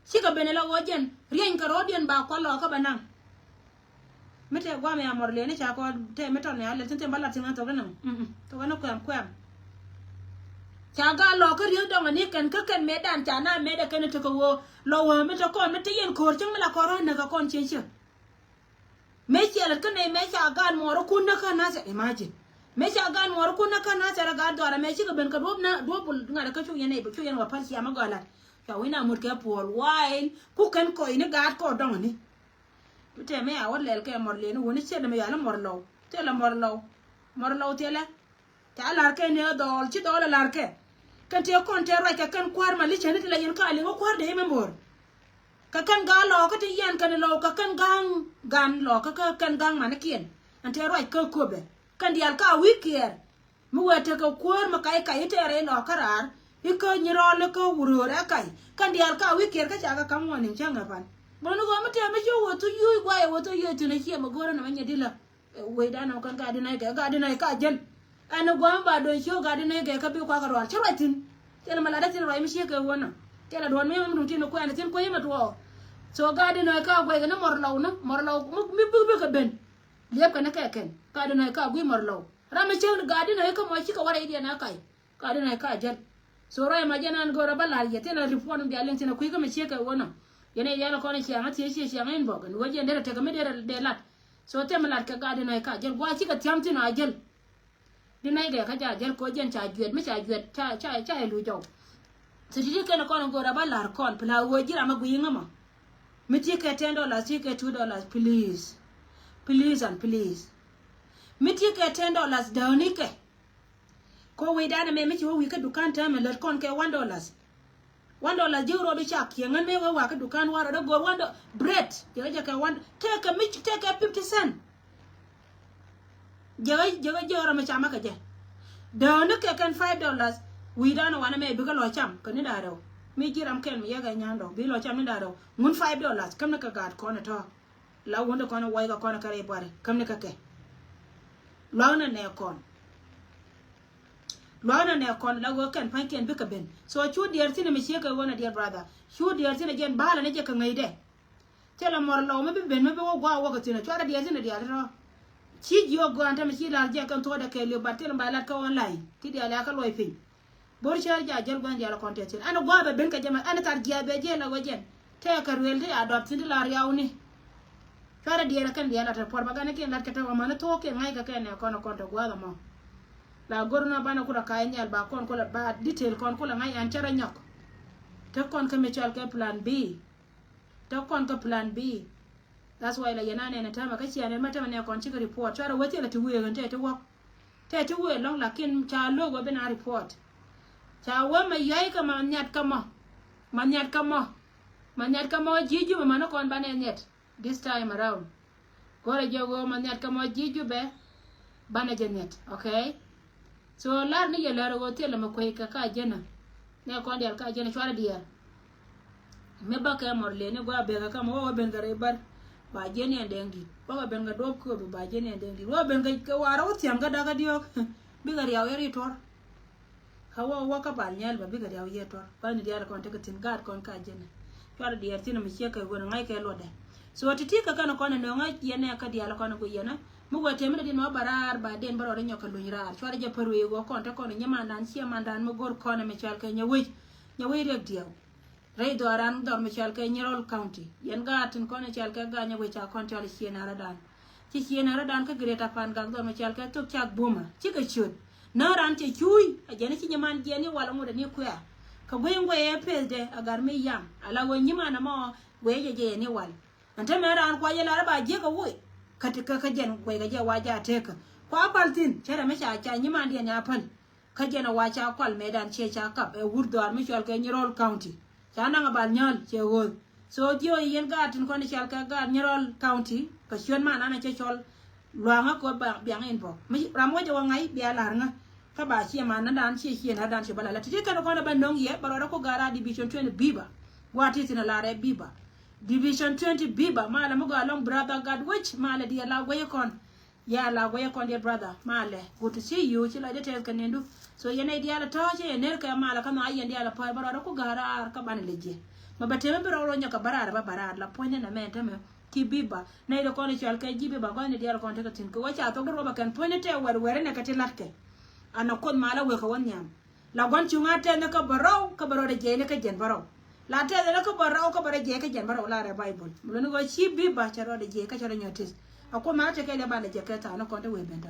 Cikɛ ben ila ɣöö jɛn rieny kɛ ro̱o̱diɛn ba kual lɔkä bɛ naŋ. Mi tëë guam ya mɔr lieni ca kɔ tëë mi tɔn ya lɛ thin thin ba lat thin ŋä thok ni naŋ. Thok ni kuɛm kuɛm. Ca gal lɔkä rieny dɔŋ ani kɛn kä kɛn metdan ca na metdɛ kɛn tekɛ ɣöö lɔ wä mi te kɔn mi te yɛn ko̱o̱r cäŋ mi la kɔn rɔ̱ näk kɛ kɔn cieŋ cieŋ. Mëë ciɛ lät kä nɛy mëë ca gaat muɔɔrä kun näk kä nath ɛ imagine. Mëë ca gaat muɔɔrä kun näk kä nath ɛ rɛ gaat dhɔarɛ mëë cikɛ ben kɛ duɔ̱p na duɔ̱p bul ŋa̱t kä cu yɛn nɛy cu yɛn wä päl cia mä gɔaa lat. Ca wi̱n a mut kɛ puɔl wail ku kɛn kɔc ni gaat kɔɔr dɔŋ ni. Tu tɛmɛ a wä lɛl kɛ mɔr leni wuni ciɛ dämɛ yal mɔr lɔw thilɛ mɔr lɔw. Mɔr lɔw thilɛ. Ca lar kɛ ni dhɔl ci dhɔl lar kɛ. Kɛn tëë kɔn tëë ruac kɛ kɛn kua̱r ma li cäni ti la yɛn ka liŋ wä kua̱r dee mɛ mor. Kɛ kɛn ga̱a̱ŋ lɔɔkä ti yɛn kɛn lɔɔk kɛ kɛn ga̱a̱ŋ gan lɔɔkä kä kɛn ga̱a̱ŋ manikiɛn. Ɛn tëë ruac kä köpɛ kɛn diaal ka wi̱i̱ kiɛɛr. Mi wee tekɛ kuäär mi kac kac i̱ tëë rɛy lɔɔkä raar i̱ kä nyi rɔɔl i̱ kä wuröör ɛ kac kɛn diaal ka wi̱i̱ kiɛɛr kä ca kɛ ka̱m ŋuɔ̱n ni̱ŋ cä ŋɛ pan. Bä ni ɣöö mi tëë mi ci wä thu yuuc guayɛ wä thu yuuc thi̱n ɛ ciɛ mi go̱o̱rä nɔmɔ nyɛ dilä. Wecdan ɔ kɛn gat di nɛy kɛ gat di nɛy ka jäl. Ɛn ɛ gua̱a̱m ba do̱c ciök gat di nɛy kɛ kä bi kuakä rual ci ruac thi̱n. Thilɛ mɛ lat dee thi̱n ruac mi ciek kɛ ɣöö nɔ. Thilɛ duɔ̱n mi mi duŋ tin mi kuɛn thi̱n kuec mi tuɔɔk. So gat di nɛy ka guɛc kɛ ni mɔr lɔw ni mɔr lɔw mi bik bik kɛ ben. Liɛp kɛ ni kɛ kɛn gat di nɛy ka gui̱c mɔr lɔw. Ram mi ciek ni gat di nɛy kä mɔ cikɛ wä rɛy diɛn a kac. Ka di na ka jɛl. So rɔy ma jɛn an gör a bä lar yɛ thin a rip kuɔn bia liŋ thin a kui̱ kä mi ciek kɛ wä nɔ. Yɛn ɛ yɛl kɔn ciaŋ a thiec ciɛ ciaŋ inbox ni wä jiɛn derɛ tekɛ mi derɛ dee lat. So thɛm lat kɛ gaat di nɔy ka jäl gua̱a̱ cikɛ thiam thin a jäl. Di nɔy kɛ kä ca jäl koc jiɛn ca juɛt mi ca juɛt ca ca ca ilu jɔw. So ti ti kɛn kɔn go̱o̱r a ba lar kɔn pla wä ji̱ ram a gui̱i̱ŋ ɛmɔ. Mi ti kɛ ten dollars ti kɛ two dollars, please. Please and please. Mi ti kɛ ten dollars dääni kɛ. Ko wi̱i̱ danɛ mɛ mi ci wä wi̱i̱ kä dukan täämɛ lät kɔn kɛ one dollars. One dollars ji̱ rot i̱ cak kiɛ ŋän mëë wee wakä dukan warɔ dee go̱o̱r one do-, bread. Jɛ kɛ jɛ kɛ one, tëëkɛ mi tëëkɛ fifty cent. Jɛ kɛ jɛ kɛ jɛ rɔ mi camä kɛ jɛ. Dääni kɛ kɛn five dollars. Wi̱i̱ danɛ wanɛ mɛ bikɛ lɔ cam kɛ ni da̱rɛw. Mi ji̱ ram kɛn mi yɛ kɛ nyan dɔ̱ŋ bi lɔ cam ni da̱rɛw. Ŋun five dollars käm ni kɛ gaat kɔn ɛ tɔ̱. La wundä kɔn wuɔckɛ kɔn kɛ rɛy buari kämni kɛ kɛ. Luaknɛ nɛ kɔn. Luaknɛ nɛ kɔn la ɣöö kɛn pa̱nykiɛn bikɛ ben. So cu diɛɛr thi̱n mi ciek kɛ ɣöö nɛ diɛɛr brother. Cu diɛɛr thi̱n jɛn ba̱a̱lɛ ni jɛ kɛ ŋäcdɛ. Thilɛ mɔr lɔw mi bi ben mi bi wä gua̱a̱ wäkɛ thi̱n cuarɛ diɛɛr thi̱n diaal rɔ. Ci jiök gɔaan tämɛ ci la̱r jɛ kɛn thuɔ̱ɔ̱dɛ kɛɛliw bat thilɛ ba lat kä online ti diaal ya kä luɔc piny. Bor cär ja jäl gua̱n diaal kɔn tɛth thi̱n. Ɛn gua̱a̱ bɛ ben kɛ jɛ mɛ, ɛn thar jiath bɛ jiɛl a wä jɛn. Tɛɛkɛ ruël ti a dɔp thi̱n ti la riaw ni. Cuarɛ diɛɛr ɛ kɛn diaal a te puɔr ba ganɛ kiɛn lat kɛ te wä mäni thuɔ̱k kiɛn ŋa̱c kɛ kɛn ɛ kɔn ɛ kɔn te gua̱a̱th ɛmɔ. La go̱r nɔ banɛ kulɛ ka̱a̱c nhial ba kɔn kulɛ ba detail kɔn kulɛ ŋa̱c ɛn cärɛ nyɔk. Te kɔn kä mi cɔal kɛ plan B. Te kɔn kä plan B. That's why la yɛn a nɛn a täämɛ kä cia nɛn ma täämɛ nɛ kɔn cikɛ report. Cuarɛ wee thilɛ ti wee ɣän tɛ ti wäk. Tɛ ti wee lɔ̱ŋ lakin ca lo̱k wee ben a report. Ca wee ma yɔ̱c kɛ ma nhiat kä mɔ. Ma nhiat kä mɔ. Ma nhiat kä mɔ ji̱ Jubɛ ma ni kɔn banɛ nhiat. This time around. Go̱rɛ jɛ wee ma nhiat kä mɔ ji̱ Jubɛ. Banɛ jɛ nhiat. Okay? So lar ni yɛ lär ɣöö thilɛ mi kueckɛ ka jenä. Nɛ kɔn diaal ka jenä cuarɛ diaal. Mi bäkɛ mɔr lëë ni gua̱a̱ bekɛ kamɛ wä wä ben kɛ rɛy bär. Ba jiɛn yɛn dɛŋ di̱t wä wä ben kɛ duɔ̱p kööp ba jiɛn yɛn dɛŋ di̱t wä wä ben kɛ warɛ wä thia̱ŋ kä da̱kä diɔ̱ɔ̱k. Bikɛ riaw yɛ ri tuɔ̱r. Kä wä wä kä bal nyɛɛl ba bikɛ riaw yɛ tuɔ̱r. Bä ni diaal kɔn tekɛ thi̱n gaat kɔn ka jenä. Cuarɛ diaal thi̱n mi ciek kɛ wen ŋa̱c kɛ luɔtdɛ. So ti̱ti̱ kɛ kɛn kɔn ɛ nöŋä yɛn ɛ kä diaal kɔn ɛ guic yɛn ɛ. Mi wee tëë mi dee din ma wä ba raar ba den bä rɔɔdɛ nyɔk kɛ luny raar cuarɛ jɛ pär wee wä kɔn te kɔn nyimandan ciɛ mandan mi go̱r kɔn mi cɔal kɛ nyɛ wec. Nyɛ wec riɛk diɛw. Rɛy dhɔaaran dhɔr mi cɔal kɛ Nyirol County yɛn gaat tin kɔn cɔal kɛ gaat nyɛ wec ca kɔn cɔal ciɛ narädan. Ci ciɛ narädan kä Greater Pangak dhɔr mi cɔal kɛ thok cak buma cikɛ ciöt. Nä ran cɛ cuuy a jɛn ci nyiman jiɛn ni wal ŋut ani kuɛ̈ɛ̈. Kɛ guey ŋuɛy ɛ peth dɛ a gar mi yam a la wä nyiman ɛmɔ guey jɛ jɛ ni wal. Ɛn te mɛ raan kuac yɛ lar ba jiek a woi. Kä ti kä kä jɛn guey kɛ jɛ wa ja tekä kua pal thin cɛ rɛ mi ca ca nyimandiɛn ya päl. Kä jɛn a wa ca kual metdan ciɛ ca kap ɛ wur dhɔaar mi cual kɛ Nyirol County. Ca naŋ a bal nyal ciɛ ɣööth. So jiö yɛn gaat tin kɔn i̱ cal kɛ gaat Nyirol County kɛ ciöt man an a cɛ cɔl. Luaŋä kɛ wä biaŋ in bɔ mi ram wä jɛ wä ŋa̱c bia la̱r ŋä. Kä ba ciɛ man nä dan ciɛ ciɛ nä dan ciɛ bä la la ti̱ti̱ kɛn kɔn a bä no̱ŋ yɛ bä rɔɔdä ku gaat a division twenty biba. Gua ti thin a lar ɛ biba. Division twenty biba malɛ mi gɔaa lɔŋ brother Gatwec malɛ diɛ la guɛy kɔn. Ya la guɛy kɔn diɛ brother malɛ good to see you ci la diɛ tɛth kɛ nendu. So yɛn ɛ diaal tɔ̱ ci yɛ ner kɛ malɛ kä nhɔa yɛn diaal pɔr bä rɔɔdä ku gaat raar kä banɛ lɛ jiɛ. Ma bɛ tëmɛ bi rɔɔdä nyɔk kɛ bä raar bä bä raar la puɔ̱ny ni nɛ mɛn tämɛ. Ci biba nɛy ti kɔn i̱ cɔal kɛ ji̱ biba gɔ̱ny ni diaal kɔn tekɛ thi̱n kɛ wä ca thok di ruɔbä kɛn puɔ̱ny ni tɛ wɛr wɛr inɛ kɛ ti la̱t kɛ. An nɛ kuoth malä wek kɛ wä nhiam. La gua̱n cuŋ a tɛth ni kä bärɔw kä bärɔw dee jiɛc ni kä jiɛn bärɔw. La tɛth ni kä bärɔw kä bärɔw jiɛc kä jiɛn bärɔw la rɛ Baibol mi luni ɣöö ci biba cɛ rɔɔdɛ jiɛc kä cɛ rɔ nyɔt tith. A kuoth malä tekɛ lɛ ba lɛ jiɛk kɛ tha̱a̱ŋ ni kɔn te wee ben tɔ.